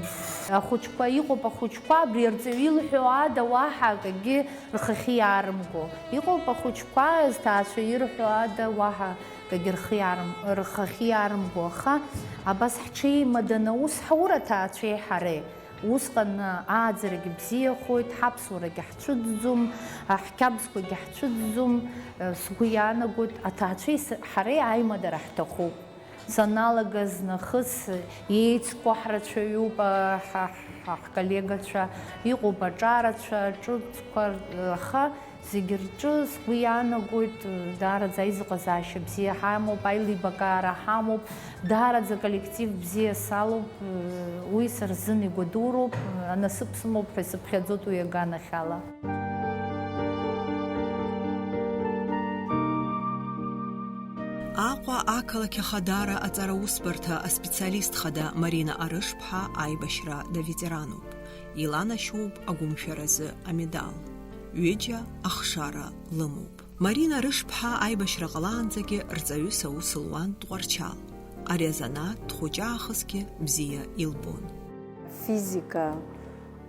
Ахәыҷқәа, иҟоуп ахәыҷқәа, абри арҵаҩы илҳәо ада уаҳа акгьы рхахьы иаарымго. Иҟоуп ахәыҷқәа, зҭаацәа ирҳәо ада уаҳа акгьы рхы иаарым-, рхахьы иаарымго, аха абас ҳҽеимаданы аус ҳаур аҭаацәеи ҳареи. Усҟан ааӡарагьы бзиахоит, ҳаԥсуарагьы ҳцәыӡӡом, ҳқьабзқәагьы ҳцәыӡӡом, сгәы иаанагоит, аҭаацәеи с-, ҳареи аимадара ҳҭахуп. Саналагаз нахыс еицқәа ҳрацәаҩуп, ҳа, ҳа, ҳколлегацәа, иҟоуп аҿарацәа, ҿыцқәа, аха зегь рҿы сгәы иаанагоит, даараӡа аизыҟазаашьа бзиа ҳамоуп, аилибакаара ҳамоуп, даараӡа коллектив бзиа салоуп, уи са рзын игәадуроуп, анасыԥ сымоуп ҳәа сыԥхьаӡоит уи аганахьала. Аҟәа ақалақь ахадара аҵараусбарҭа аспециалист хада Марина Арышԥҳа аибашьра даветерануп. Иланашьоуп агәымшәаразы амедал. Ҩыџьа ахшара лымоуп. Марина Арышԥҳа аибашьра ҟалаанӡагьы рҵаҩыс аус луан Тҟәарчал. Ари азанааҭ дхәыҷаахысгьы бзиа илбон. Физика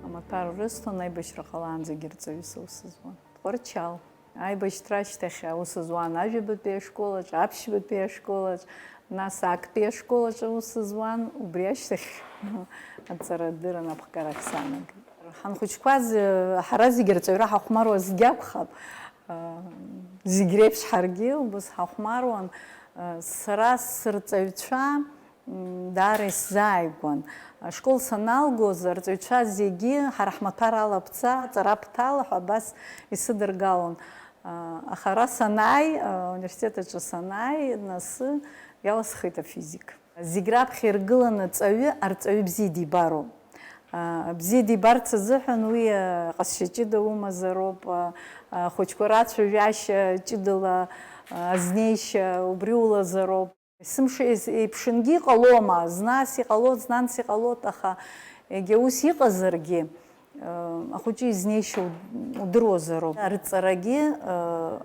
амаҭәар рысҭон, аибашьра ҟалаанӡагьы рҵаҩыс аус зуан. Тҟәарчал. Аибашьра ашьҭахь аус зуан ажәабатәи ашколаҿ, аԥшьбатәи ашколаҿ, нас актәи ашколаҿ аус зуан, убри ашьҭахь аҵарадырра анапхгарахь санагеит. Ҳанхәыҷқәаз, ҳара зегьы рҵаҩра ҳахәмаруа зегь акәхап, зегь реиԥш ҳаргьы убас ҳахәмаруан, сара сырҵаҩцәа, М, даара исзааигәан. Ашкол саналгоз, арҵаҩцәа зегьы ҳара ҳмаҭәар ала бца, аҵара бҭала ҳәа абас исыдыргалон. А, аха ара санааи, а, университет аҿы санааи, нас иаласхеит афизик. Зегь раԥхьа иргыланы ҵаҩы, арҵаҩы бзиа дибароуп. А, бзиа дибарц азыҳәан уи, а, ҟазшьа ҷыда умазароуп, а, а, ахәыҷқәа рацәажәашьа ҷыдала, а, азнеишьа убри улазароуп. Есымша еиԥшынгьы иҟалома, зны ас иҟалоит, зны анс иҟалоит, аха егьа ус иҟазаргьы, ахәыҷы изнеишьа удыруазароуп. Арҵарагьы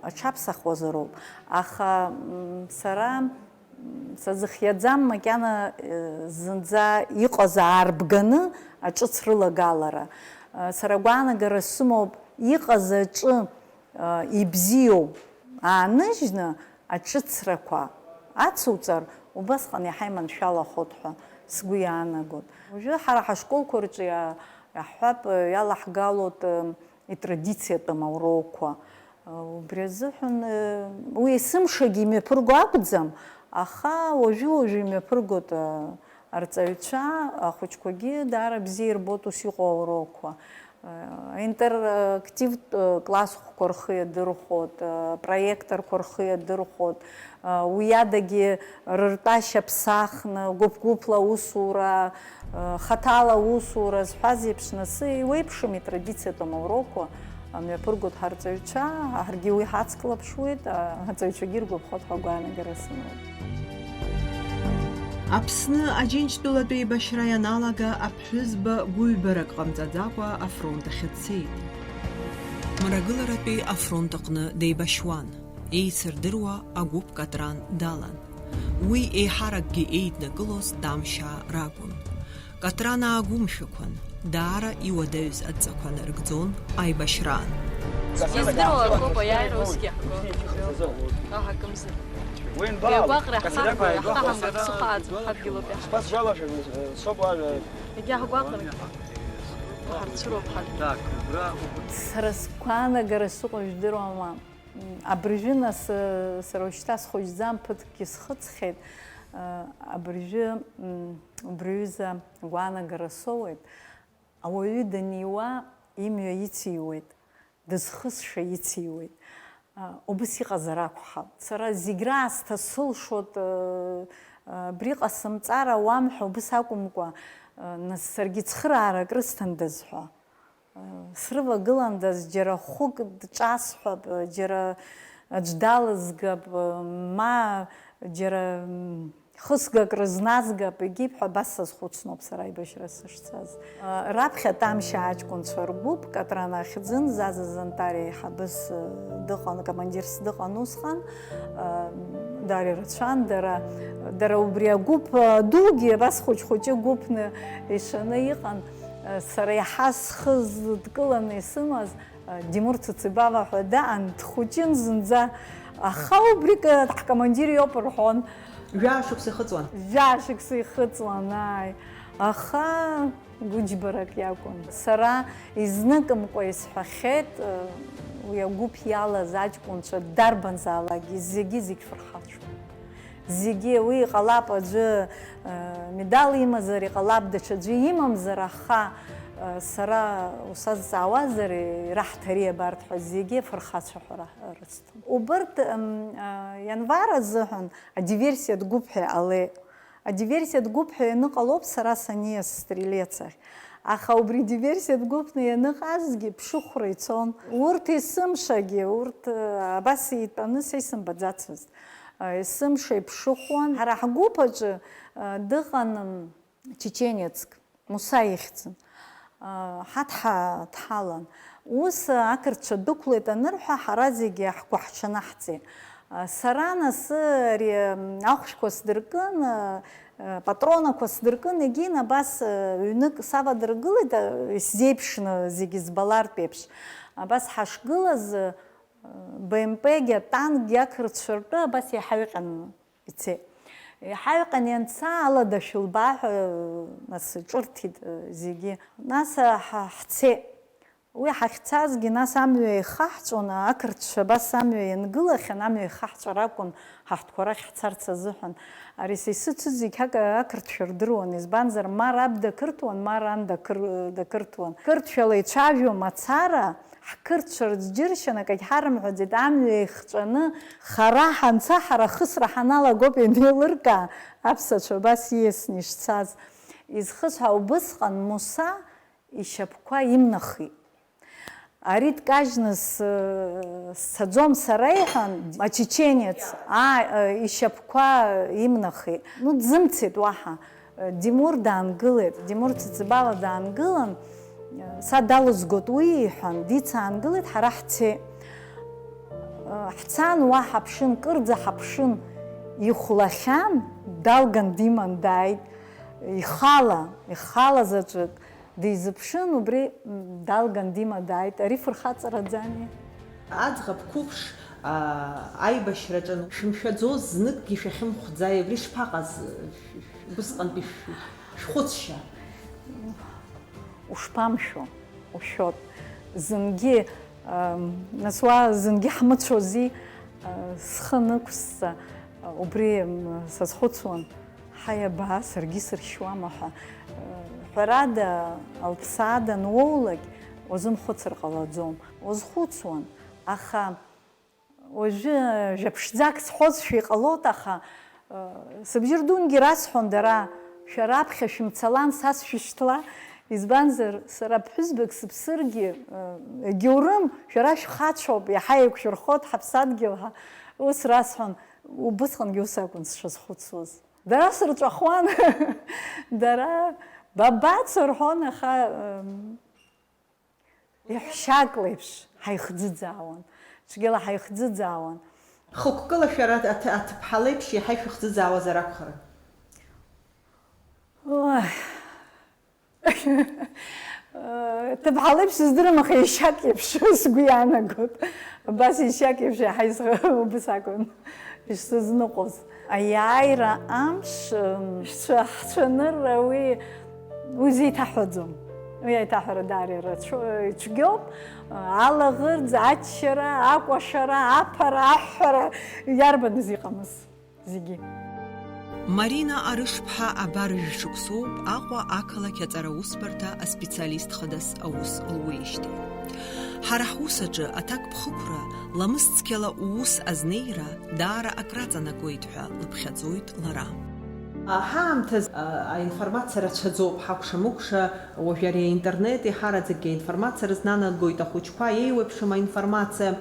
аҽаԥсахуазароуп. Аха, м, сара, м, сазыхиаӡам макьана, э, зынӡа иҟаз аарбганы аҿыц рылагалара. Э, сара агәаанагара сымоуп, иҟаз аҿы, э, ибзиоу ааныжьны, аҿыцрақәа ацуҵар, убасҟан иаҳа иманшәалахоит ҳәа сгәы иаанагоит. Уажәы ҳара ҳашколқәа рҿы иа-, иаҳҳәап, иалаҳгалоит, ы, итрадициатәым аурокқәа. Ы, убри азыҳәан, ы, уи есымшагьы имҩаԥырго акәӡам, аха уажәы-уажәы имҩаԥыргоит, ы, арҵаҩцәа, ахәыҷқәагьы даара бзиа ирбоит ус иҟоу аурокқәа. Интерактивтә классқәа рхы иадырхәоит, проекторқәа рхы иадырхәоит, уи адагьы рыртәашьа ԥсахны, гәыԥ-гәыԥла аусура, хаҭала аусура зҳәаз еиԥш, нас иуеиԥшым итрадициатәым аурокқәа мҩаԥыргоит ҳарҵаҩцәа, ҳаргьы уи ҳацклаԥшуеит, аҵаҩцәагьы иргәаԥхоит ҳәа агәаанагара сымоуп. Аԥсны Аџьынџьтәылатә еибашьра ианалага, аԥҳәызба гәыҩбарак ҟамҵаӡакәа афронт ахь дцеит. Мрагыларатәи афронт аҟны деибашьуан, еицырдыруа агәыԥ Катран далан. Уи еиҳаракгьы еиднакылоз Тамшьаа ракәын. Катран аагәымшәақәан, даара иуадаҩыз адҵақәа нарыгӡон аибашьраан. Издыруа акоуп аиааира усгьы иаҳго. Аҳакымзар. Уи анбаалак, Еигәаҟра кассета ҳарҭои, ҳаиба, ҳаҳамгар, ԥсыхәа ааӡоуп, ҳадгьылоуп иаҳҳәо. Сгәасҭо, соуп ажәа. Егьа ҳгәаҟра ҳарцәыроуп ҳадгьыл. Так, убра. Сара сгәаанагара сыҟоу жәдыруама? Абыржәы нас, сара уажәшьҭа схәыҷӡам, ԥыҭкгьы схыҵхьеит. Абыржәы, м, убри аҩыза агәаанагара соуеит. Ауаҩы даниуа, имҩа ициуеит, дызхысша ициуеит. Убыс иҟазар акәхап. Сара зегь раасҭа сылшоит, абри ҟасымҵар ауам ҳәа убыс акәымкәа, нас саргьы цхыраарак рысҭандаз ҳәа. Срывагыландаз, џьара хәык дҿасҳәап, џьара аӡә далызгап, ма џьара, м, хысгак рызназгап, егьип ҳәа абас сазхәыцноуп сара аибашьра сышцаз. Раԥхьа Тамшьа аҷкәынцәа ргәыԥ, Катран ахьӡын, Заза Зантариа еиҳабыс дыҟан, командирс дыҟан усҟан, дара ирацәан, дара, дара убри агәыԥ дугьы абас хәыҷ-хәыҷы гәыԥны ишаны иҟан. Сара иаҳа схы зыдкыланы исымаз, Димур Цыцыбава ҳәа даан, дхәыҷын зынӡа, аха убригь ҳкомандир иоуп рҳәон. Жәаа шықәса ихыҵуан. Жәаа шықәса ихыҵуан, ааи. Аха гәыџьбарак иакәын. Сара изныкымкәа исҳәахьеит, уи агәыԥ иалаз аҷкәынцәа дарбанзаалакгьы зегьы-зегь фырхацәоуп. Зегьы уи иҟалап аӡәы, э, медал имазар, иҟалап даҽаӡәы имамзар, аха, э, сара усазҵаауазар, ираҳҭари абарҭ ҳәа зегьы фырхацәа ҳәа ра-, рысҭон. Убырҭ, м, э, ианвар азыҳәан адиверсиатә гәыԥ ҳәа иҟалеит. Адиверсиатә гәыԥ ҳәа ианыҟалоуп сара саниас стрелец ахь. Аха убри диверсиатә гәыԥны ианыҟазгьы ԥшыхәра ицон. Урҭ есымшагьы, урҭ, э, абас итәаны са исымбаӡацызт. Есымша иԥшыхәуан. Ҳара ҳгәыԥ аҿы, а, дыҟан, м, чеченецк, Муса ихьӡын. А, ҳаҭ-, ҳа-, дҳалан. Ус, а, ақырҭцәа дәықәлеит анырҳәа, ҳара зегьы ҳгәы ҳҽанаҳҵеит. А, сара нас, ари, м, ахәшәқәа сдыркын, а, а, патронақәа сдыркын, егьин абас, а, ҩнык савадыргылеит, а, исзеиԥшны зегьы збалартә еиԥш. Абас ҳашгылаз, а, Б М П-гьы атанкгьы ақырҭцәа ртәы абас иҳаҩҟьан ицеит. Иҳаҩҟьан ианца, алада шәылба ҳәа, нас, ҿырҭит, э, зегьы. Нас, э, ҳа-, ҳцеит. Уи ҳахьцазгьы, нас, амҩа еихаҳҵәон, ақырҭцәа абас амҩа иангылахьан, амҩа еихаҳҵәар акәын, ҳаҳҭқәа рахь ҳцарц азыҳәан. Ари са исыцыз зегь ак-, ақырҭцәа рдыруан, избанзар, ма раб дақырҭуан, ма ран дақыр-, дақырҭуан. Қырҭшәала ицәажәо мацара, ҳқырҭцәа рыӡ џьыршьан, акагь ҳарымҳәаӡеит, амҩа еихҵәаны, хара ҳанца, ҳара ахысра ҳаналагоуп ианеилыркаа, аԥсацәа абас ииасны ишцаз. Изхысҳәаа, убысҟан Муса ишьапқәа имнахит. Ари дкажьны с-, сцаӡом сара, иҳәан, ачеченец, аа, ишьапқәа имнахит. Ну, дзымцеит уаҳа. Димур даангылеит, Димур Цыцыбава даангылан, са далызгоит уи, иҳәан, дицаангылеит, ҳара ҳцеит. Ҳцан, уа ҳаԥшын, кырӡа ҳаԥшын, ихәлахьан, далган диман дааит, ихала, ихала заҵәык, дизыԥшын, убри, м, далган дима дааит, ари фырхаҵараӡами? Аӡӷаб қәыԥш, аа, аибашьраҿы шәымшәаӡоз, зныкгьы шәахьымхәӡааи, абри шԥаҟаз, шә-, шә-, убысҟантәи шә-, шәхәыцшьа? Ушԥамшәо, ушәот. Зынгьы, ам, нас уа зынгьы ҳмыцәози, а, схы нықәсҵа, а, убри, м, сазхәыцуан. Ҳаи, абаа, саргьы сыршьуама ҳәа. Ҳәарада, алԥсаа дануоулак, уазымхәыцыр ҟалаӡом. Уазхәыцуан, аха уажәы жәаԥшӡак сҳәозшәа иҟалоит, аха, сыбжьы рдунгьы расҳәон дара, шәара аԥхьа шәымцалан, са сшәышьҭла, избанзар, сара ԥҳәызбак сыԥсыргьы, егьаурым, шәара шәхацәоуп, иаҳа еиқәшәырхоит ҳаԥсадгьыл ҳәа, ус расҳәон, убысҟангьы ус акәын сшазхәыцуаз. Дара сырҵәахуан, дара, бабацо рҳәон, аха, м, иаҳәшьак леиԥш ҳаихӡыӡаауан, цәгьала ҳаихӡыӡаауан. Хықәкыла шәара аҭ-, аҭыԥҳа леиԥш иаҳа ишәыхӡыӡаауазар акәхарын? Ой. Ҭыԥҳа леиԥш сыздырам, аха ишьак еиԥш сгәы иаанагоит. Абас ишьак еиԥш иаҳа исӷ-, убас акәын ишсызныҟәоз. Аиааира амш, м, шәцәа-, ҳцәанырра уи, уи зеиҭаҳәаӡом. Уи аиҭаҳәара даара ирацәоу, ицәгьоуп. Алаӷырӡ, аччара, акәашара, аԥара, аҳәҳәара, иарбаныз иҟамыз зегьы. Марина Арышԥҳа абар жәшықәсоуп Аҟәа ақалақь аҵараусбарҭа аспециалист хадас аус луеижьҭеи. Ҳара ҳус аҿы аҭакԥхықәра, ламыс цқьала уус азнеира даара акраҵанакуеит ҳәа лыԥхьаӡоит лара. Ҳаамҭаз аинформациа рацәаӡоуп, ҳакәша-мыкәша, уажәы ари аинтернет иҳараӡакгьы аинформациа рызнанагоит, ахәыҷқәа еиуеиԥшым аинформациа.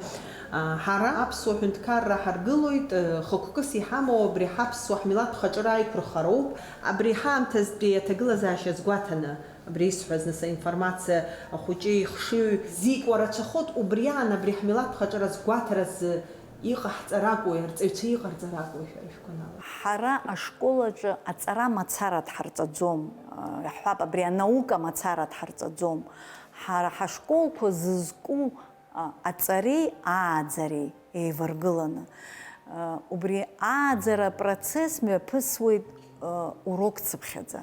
Ҳара аԥсуа ҳәынҭқарра ҳаргылоит, хықәкыс иҳамоу абри ҳаԥсуа ҳмилаҭ хаҿыра аиқәырхароуп. Абри ҳаамҭазтәи аҭагылазаашьа азгәаҭаны, абри исҳәаз нас аинформациа ахәыҷы ихшыҩ зикуа рацәахоит, убри аан абри ҳмилаҭ хаҿыра згәаҭаразы иҟаҳҵар акәу, арҵаҩцәа иҟарҵар акәу, шәара шәгәанала? Ҳара ашкол аҿы аҵара мацара дҳарҵаӡом, иаҳҳәап, абри анаука мацара дҳарҵаӡом. Ҳара ҳашколқәа зызку, а, аҵареи ааӡареи еиваргыланы, а, убри ааӡара апроцесс мҩаԥысуеит, а, урок цыԥхьаӡа.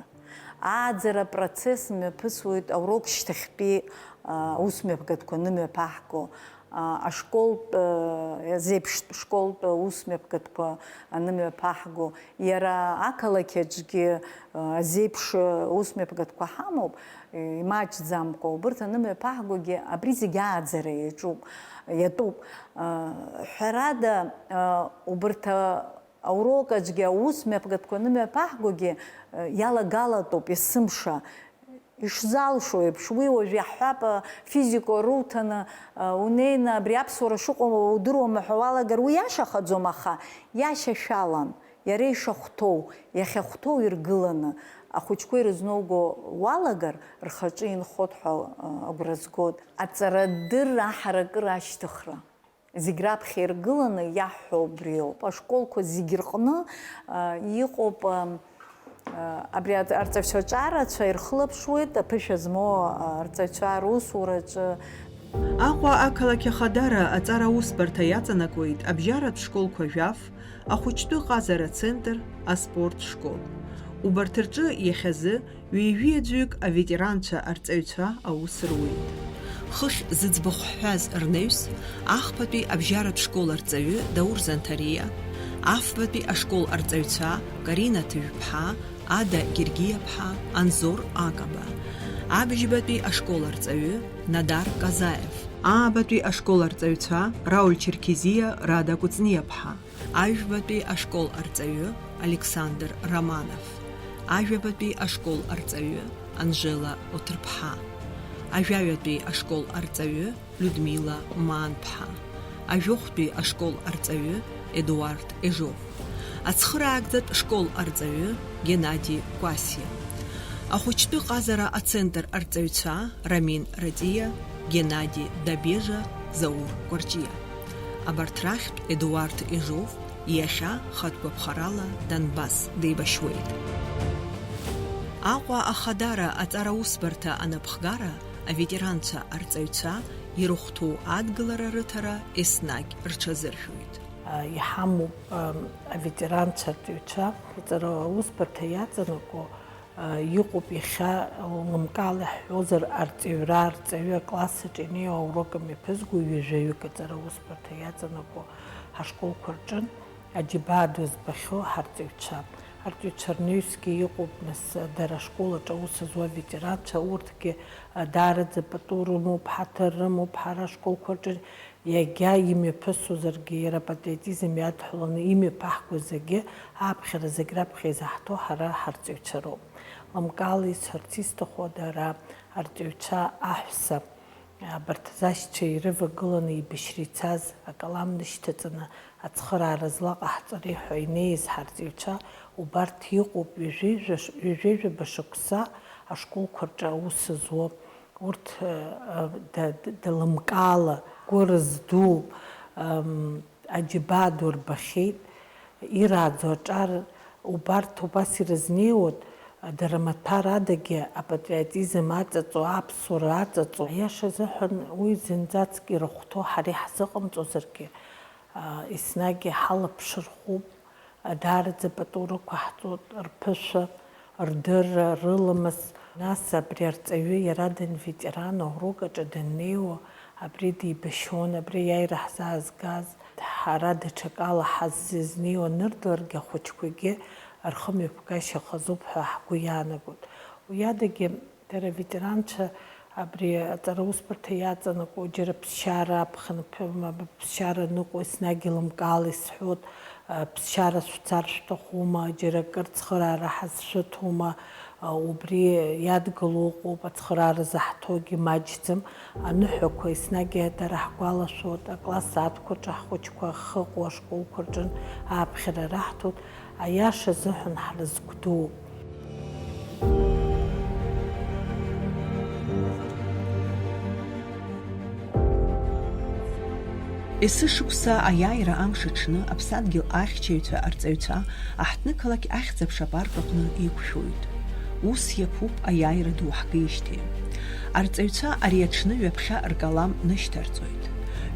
Ааӡара апроцесс мҩаԥысуеит аурок шьҭахьтәи, а, аусмҩаԥгатәқәа анымҩаԥаҳго, а, ашколтә, а, азеиԥштә школтә аусмҩаԥгатәқәа анымҩаԥаҳго, иара ақалақь аҿгьы, а, азеиԥш, а, усмҩаԥгатәқәа ҳамоуп, имаҷӡамкәа, убырҭ анымҩаԥаҳгогьы абри зегь ааӡара иаҿуп, иатәуп. А, ҳәарада, а, убырҭ, а, аурок аҿгьы аусмҩаԥгатәқәа анымҩаԥаҳгогьы, а, иалагалатәуп есымша. Ишзалшо еиԥш, уи уажә иаҳҳәап, физика руҭаны, унеины абри аԥсуара шыҟоу удыруама ҳәа уалагар, уи иашахаӡом, аха иашьашәалан, иара ишахәҭоу, иахьахәҭоу иргыланы, ахәыҷқәа ирызнауго уалагар, рхаҿы инхоит ҳәа агәра згоит. Аҵарадырра аҳаракыра ашьҭыхра. Зегь раԥхьа иргыланы иаҳҳәо убриоуп. Ашколқәа зегь рҟны, а, иҟоуп, а, а, абри аҵ-, арҵаҩцәа аҿарацәа ирхылаԥшуеит аԥышәа змоу, а, арҵаҩцәа русураҿы. Аҟәа ақалақь ахадара аҵара аусбарҭа иаҵанакуеит абжьаратә школқәа жәаф, ахәыҷтәы ҟазара центр, аспорт школ. Убарҭ рҿы иахьазы ҩажәи аӡәҩык аветеранцәа арҵаҩцәа аус руеит. Хыхь зыӡбахә ҳҳәаз рнаҩс, ахԥатәи абжьаратә школ арҵаҩы Даур Занҭариа, афбатәи ашкол арҵаҩцәа Карина Ҭыжәԥҳа, Ада Гергиаԥҳа, Анзор Акаба, абжьбатәи ашкол арҵаҩы Надар Казаев, аабатәи ашкол арҵаҩцәа Рауль Черкезиа, Рада Кәыҵниаԥҳа. Ажәбатәи ашкол арҵаҩы Александр Романов, ажәабатәи ашкол арҵаҩы Анжела Оҭырԥҳа, ажәаҩатәи ашкол арҵаҩы Людмила Маанԥҳа, ажәохәтәи ашкол арҵаҩы Едуард Ежов, ацхыраагӡатә школ арҵаҩы Геннади Кәасиа, ахәыҷтәы ҟазара ацентр арҵаҩцәа Рамин Ратиа, Геннади Дабежа, Заур Кәарҷиа. Абарҭ рахьтә Едуард Ежов иахьа хатә гәаԥхарала Донбасс деибашьуеит. Аҟәа ахадара аҵараусбарҭа анапхгара аветеранцәа арҵаҩцәа ирыхәҭоу адгылара рыҭара еснагь рҽазыршәоит. Иҳамоуп аветеранцәа арҵаҩцәа, аҵараусбарҭа иаҵанакуа. Иҟоуп иахьа, лымкаала иаҳҳәозар, арҵаҩра, арҵаҩы акласс аҿы инеиуа аурок мҩаԥызго ҩажәаҩык аҵара аусбарҭа иаҵанакуа ҳашколқәа рҿы аџьабаа ду збахьоу ҳарҵаҩцәа. Арҵаҩцәа рнаҩсгьы иҟоуп, нас, дара ашкол аҿы аус зуа аветеранцәа, урҭгьы даараӡа пату рымоуп, ҳаҭыр рымоуп ҳара ашколқәа рҿы. Иагьа имҩаԥысуазаргьы, иара апатриотизм иадҳәаланы имҩаԥаҳго зегьы, аԥхьара зегь раԥхьа изаҳҭо ҳара ҳарҵаҩцәа роуп. Лымкаала исҳәарц исҭаху, дара арҵаҩцәа аҳәса, абарҭ зашьцәа ирывагыланы еибашьра ицаз, акалам нышьҭаҵаны ацхыраара злаҟаҳҵари ҳәа инеиз ҳарҵаҩцәа, убарҭ иҟоуп ҩажәи жәа-, ҩажәи жәаба шықәса ашколқәа рҿы аус зуа. Урҭ, э, э, да-, да-, далымкаала, гәыраз ду, ам, аџьабаа ду рбахьеит, ирааӡо аҿар убарҭ убас ирызнеиуеит, дара маҭәар адагьы апатриотизм аҵаҵо, аԥсуара аҵаҵо. Аиаша азыҳәан, уи зынӡаск ирыхәҭоу ҳара иаҳзыҟамҵозаргьы, а, еснагь иҳалаԥшырхәуп. Даараӡа пату рықәаҳҵоит, рԥышәа, рдырра, рыламыс, нас абри арҵаҩы иара данветеран, аурок аҿы даннеиуа, абри дибашьуан, абри аиааира ҳзаазгаз, ҳара даҽакала ҳаззызнеиуа анырдаларгьы, ахәыҷқәагьы рхымҩаԥгашьа хазуп ҳәа ҳгәы иаанагон. Уи адагьы, дара аветеранцәа абри аҵараусбарҭа иаҵанакуа, џьара ԥсшьара аԥхын, ԥ-, м-, ԥсшьара ныҟәо, еснагь еилымкаала исҳәоит, а, ԥсшьара шәцар шәҭахума, џьара акыр цхыраара ҳазшәыҭома, а, убри иадгыло ыҟоуп, ацхыраара заҳҭогьы маҷӡам. Аныҳәақәа еснагь дара ҳгәалашәоит, акласс сааҭқәа рҿы ҳхәыҷқәа ахьыҟоу ашколқәа рҿы ааԥхьара раҳҭоит, аиаша азыҳәан ҳрызгәдууп. Есышықәса аиааира амш аҽны аԥсадгьыл ахьчаҩцәа, арҵаҩцәа аҳҭнықалақь ахьӡ-аԥша апарк аҟны еиқәшәоит. Ус иаԥуп аиааира ду ҳгеижьҭеи. Арҵаҩцәа ари аҽны ҩаԥхьа ркалам нышьҭарҵоит.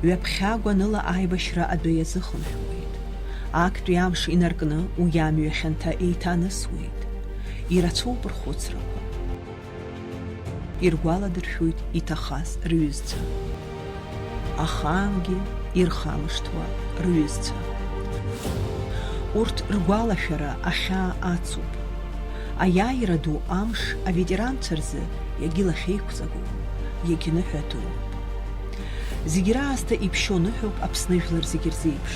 Ҩаԥхьа гәаныла аибашьра адәы иазыхынҳәуеит. Актәи амш инаркны уи амҩа хьанҭа еиҭанысуеит. Ирацәоуп рхәыцрақәа. Иргәаладыршәоит иҭахаз рҩызцәа. Ахаангьы ирхамышҭуа рҩызцәа. Урҭ ргәалашәара ахьаа ацуп. Аиааира ду амш аветеранцәа рзы иагьылахьеиқәҵагоуп, иагьныҳәатәуп. Зегь раасҭа иԥшьоу ныҳәоуп Аԥсны жәлар зегь рзеиԥш.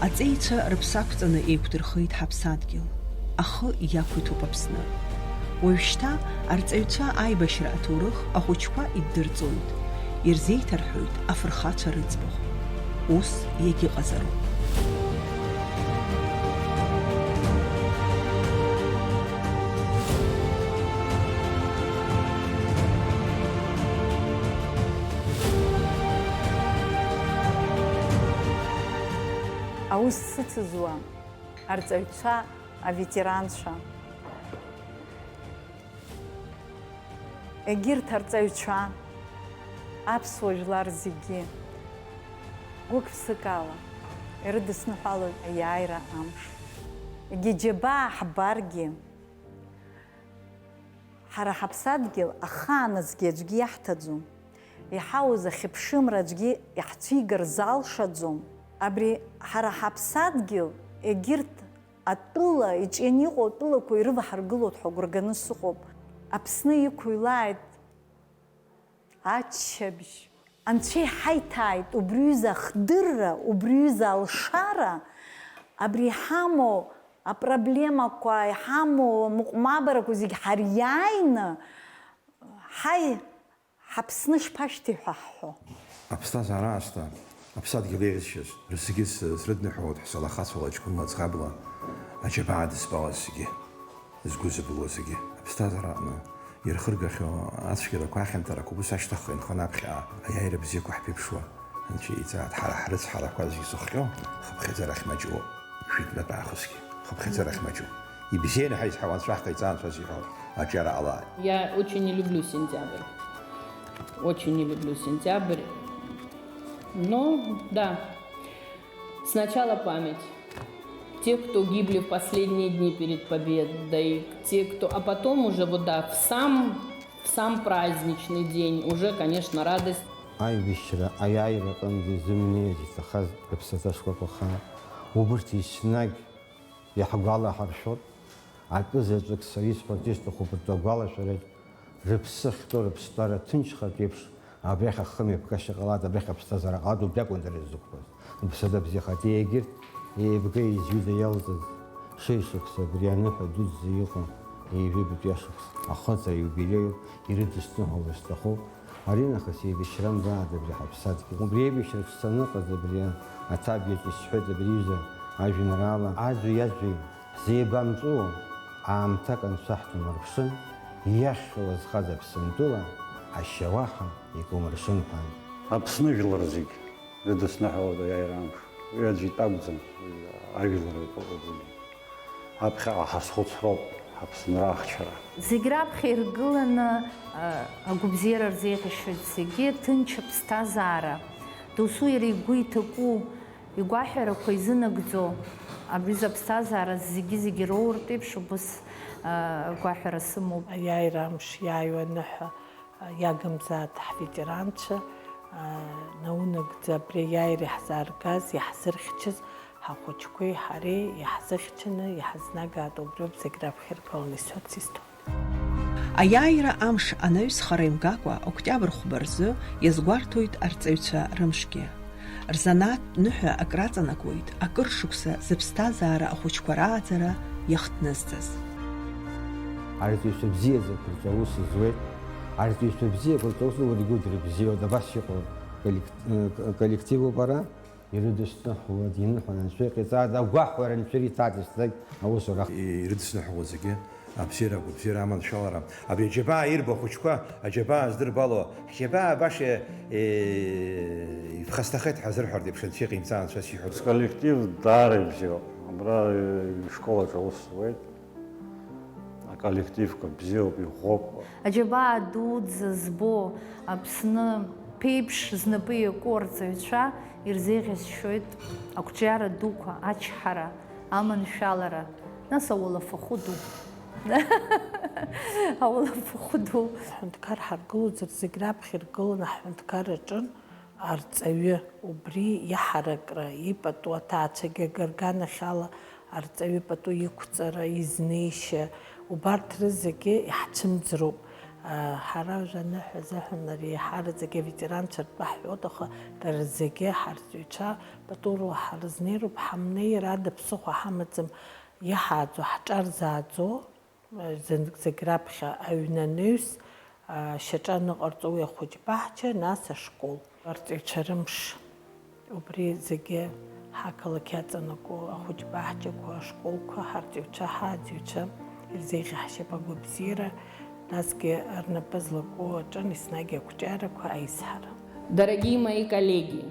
Аҵеицәа рыԥсы ақәҵаны еиқәдырхеит ҳаԥсадгьыл. Ахы иақәиҭуп Аԥсны. Уажәшьҭа арҵаҩцәа аибашьра аҭоурых ахәыҷқәа иддырҵоит, ирзеиҭарҳәоит афырхацәа рыӡбахә. Ус иагьыҟазароуп. Аус сыцызуа арҵаҩцәа, аветеранцәа, егьырҭ арҵаҩцәа, аԥсуа жәлар зегьы гәык-ԥсыкала ирыдысныҳәалоит аиааира амш. Егьа џьабаа ҳбаргьы, ҳара ҳаԥсадгьыл ахааназгьы аӡәгьы иаҳҭаӡом, иҳауз ахьыԥшымра аӡәгьы иаҳцәигар залшаӡом. Абри ҳара ҳаԥсадгьыл егьырҭ атәыла, иҿианы иҟоу атәылақәа ирываҳаргылоит ҳәа агәра ганы сыҟоуп. Аԥсны иқәыҩлааит аччабжь. Анцәа иҳаиҭааит убри ҩыза ахдырра, убри ҩыза алшара, абри иҳамоу апроблемақәа, иҳамоу амыҟәмабарақәа зегь ҳариааины, ҳаи, ҳаԥсны шԥашәҭи ҳәа ҳҳәо. Аԥсҭазаара аасҭа, аԥсадгьыл еиӷьысшьаз, рыԥсгьы с-, срыдныҳәалоит ҳәса лаха цәала ҷкәынла ӡӷабла, аџьабаа дызбауаз зегьы, згәы зыбылуа зегьы. Аԥсҭазаара аҟны ирхыргахьоу ацәгьарақәа, ахьанҭарақәа убыс ашьҭахьҟа инхон аԥхьаҟа аиааира бзиақәа ҳԥеиԥшуа. Анцәа иҵааит, ҳара ҳрыцҳарақәа зегь зыхҟьо, хыԥхьаӡарахь маҷуп, жәытәнатә аахысгьы, хыԥхьаӡарахь маҷуп. Ибзианы ҳаизҳауа анцәа ҳҟаиҵа, анцәа зиҳәо аҿиара ҟалааит. Я очень не люблю сентябрь. Очень не люблю сентябрь. Но, да. Сначала память. Те, кто гибли в последние дни перед Победой, те, кто, а потом уже вот, да, в сам, в сам праздничный день уже, конечно, радость. Аибашьра аиааира аҟынӡа изымнеиз иҭахаз рыԥсаҭа шкәакәа хаа, убырҭ еснагь иаҳгәалаҳаршәоит. Атәы заҵәык са исҳәарц исҭахуп ртәы агәалашәараҿ, рыԥсы ахьтәоу, рыԥсҭбара ҭынчхартә еиԥш, абрахь ахымҩаԥгашьа ҟалааит, абрахь аԥсҭазаара ҟалааит, убри акәын дара ирзықәԥаз. Рыԥсы абзиахеит, егьырҭ еибга-еизҩыда иалҵыз шеишықәса абри аныҳәа дуӡӡа иҟоу ҩажәи жәибатәи ашықәс ахыҵра аиубилеиуп, ирыдысныҳәалар сҭахуп. Аринахыс еибашьра мбааит абри ҳаԥсадгьыл. Убри еибашьра шцаны ыҟаз абри аҭабиаҿ исҳәеит абри аҩыза ажәеинраала аӡәи-аӡәи ҳзеибамҵәуо, аамҭак анцәа ҳҭанарԥшын, иахьхьоу зхаз Аԥсынтәыла ашьа уаҳа икумыршәын ҳәа. Аԥсны жәлар зегь рыдысныҳәалоит аиааира амш. Уи аӡәы итәы акәӡам, уи ажәлар ртәы акәым. Аԥхьаҟа ҳазхәыцроуп ҳаԥсынра ахьчара. Зегь раԥхьа иргыланы, а, агәабзиара рзеиӷьашьоит зегьы, ҭынч аԥсҭазаара, досу иара игәы иҭаку, Игәаҳәарақәа изынагӡо, абри аҩыза аԥсҭазаара зегьы-зегьы роуртә еиԥш убыс, а, гәаҳәара сымоуп. Аиааира амш иааиуа аныҳәа, а, иагымзааит ҳветеранцәа, а, наунагӡа абри аиааира иаҳзааргаз, иаҳзырхьчаз, ҳахәыҷқәеи ҳареи иаҳзыхьчаны иҳазнагааит, убриоуп зегь раԥхьа иргыланы исҳәарц исҭо. Аиааира амш анаҩс хара имгакәа, октиабр хәба рзы иазгәарҭоит арҵаҩцәа рымшгьы. Рзанааҭтә ныҳәа акраҵанакуеит, акыр шықәса зыԥсҭазаара ахәыҷқәа рааӡара иахҭнызҵаз. Арҵаҩцәа бзиаӡақәа рҿы аус зуеит. Арҵаҩцәа бзиақәа рҿы аус зуеит, уаргьы удырбзиоит, абас иҟоу коллек-, э, коллективуп ара. Ирыдысныҳәалоит, иныҳәан анцәа иҟаиҵаз, агәахәара анцәа иҭаҵаз, аусура. Ирыдысныҳәалоит зегьы, абзиара, агәабзиара, аманшәалара. Абри аџьабаа ирбо ахәыҷқәа, аџьабаа здырбало, ҳџьабаа баша, е, иԥхасҭахеит ҳәа азырҳәартә еиԥш анцәа иҟаимҵан, анцәа сиҳәоит. Сколлектив даара ибзиоуп. Абра, э, ишкол аҿы аус зуеит. Аколлективқәа бзиоуп, иӷәӷәоуп. Аџьабаа дуӡӡа збо Аԥсны ԥеиԥш знапы иаку арҵаҩцәа ирзеиӷьасшьоит ақәҿиара дуқәа, ачҳара, аманшәалара, нас ауалафахәы ду. Ауалафахәы ду. Ҳҳәынҭқар ҳаргылозар, зегь раԥхьа иргыланы ҳҳәынҭқар аҿын. Арҵаҩы убри иаҳаракра, ипату аҭаацәагьы агарганахьала арҵаҩы ипату иқәҵара, изнеишьа, убарҭ рызегьы иаҳцәымӡроуп. Ҳара уажәы аныҳәа азыҳәан ари еиҳараӡак аветеранцәа ртәы ҳҳәоит, аха дара зегьы ҳарҵаҩцәа пату руа ҳрызнеироуп, ҳамнеир ада ԥсыхәа ҳамаӡам, иаҳааӡо, ҳҿарзааӡо. Зынтә зегь раԥхьа аҩнанаҩс, а, шьаҿа аныҟарҵо уи ахәыҷбаҳча, нас ашкол. Арҵаҩцәа рымш. Убри зегьы ҳақалақь иаҵанакуа ахәыҷбаҳчақәа, ашколқәа, ҳарҵаҩцәа, ҳааӡаҩцәа ирзеиӷьаҳшьап агәабзиара, насгьы рнапы злаку аҿын еснагь ақәҿиарақәа, аизҳара. Дорогие мои коллеги,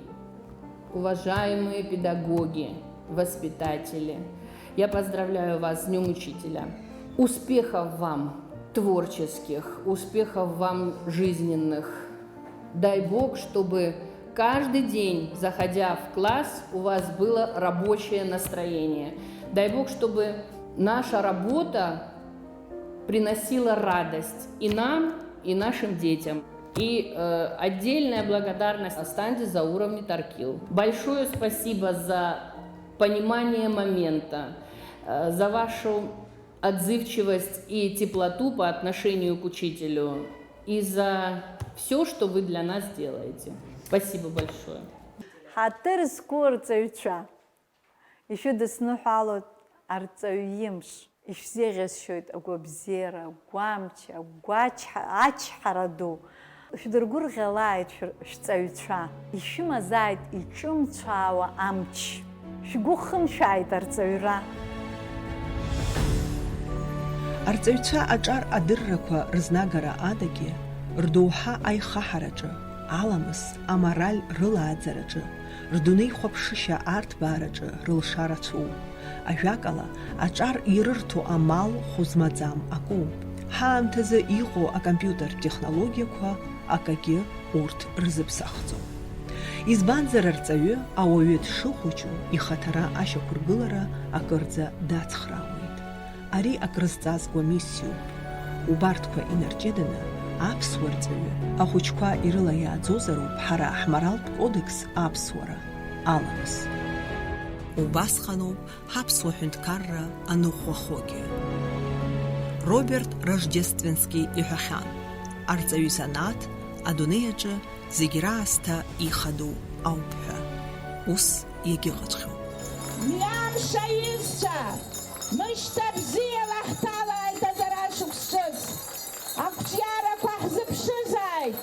уважаемые педагоги, воспитатели, я поздравляю вас с Днём Учителя. Успехов вам творческих, успехов вам жизненных. Дай Бог, чтобы каждый день, заходя в класс, у вас было рабочее настроение. Дай Бог, чтобы наша работа приносила радость и нам, и нашим детям. И, э, отдельная благодарность Астанде Зауровне Таркил. Большое спасибо за понимание момента, э, за вашу отзывчивость и теплоту по отношению к учителю и за всё, что вы для нас делаете. Спасибо большое. Ҳаҭыр зқәу арҵаҩцәа, ишәыдысныҳәалоит арҵаҩ имш. Ишәзеиӷьасшьоит агәабзиара, агәамч, агәачҳа-, ачҳара ду. Шәдыргәырӷьалааит шәыр-, шәҵаҩцәа. Ишәымазааит иҿымцәаауа амч. Шәгәы хымшәааит арҵаҩра. Арҵаҩцәа аҿар адыррақәа рызнагара адагьы, рдоуҳа аихаҳараҿы, аламыс, амораль рылааӡараҿы, рдунеихәаԥшышьа арҭбаараҿы рылшара цәоуп. Ажәакала, аҿар ирырҭо амал хәы змаӡам акоуп. Ҳаамҭазы иҟоу акомпиутертә технологиақәа акагьы урҭ рзыԥсахӡом. Избанзар, арҵаҩы ауаҩы дшыхәыҷу ихаҭара ашьақәыргылара акырӡа дацхраауеит. Ари акрызҵазкуа миссиоуп. Убарҭқәа инарҷыданы, аԥсуа рҵаҩы ахәыҷқәа ирылаиааӡозароуп ҳара ҳморалтә кодекс аԥсуара, аламыс. Убасҟаноуп ҳаԥсуа ҳәынҭқарра аныҟәахогьы. Роберт Рождественски иҳәахьан, арҵаҩы занааҭ адунеи аҿы зегь раасҭа ихадоу ауп ҳәа. Ус иагьыҟаҵәҟьоуп. Мҩамш аизцәа, мышьҭа бзиала ҳҭалааит аҵара шықәс ҿыц. Ақәҿиарақәа ҳзыԥшызааит,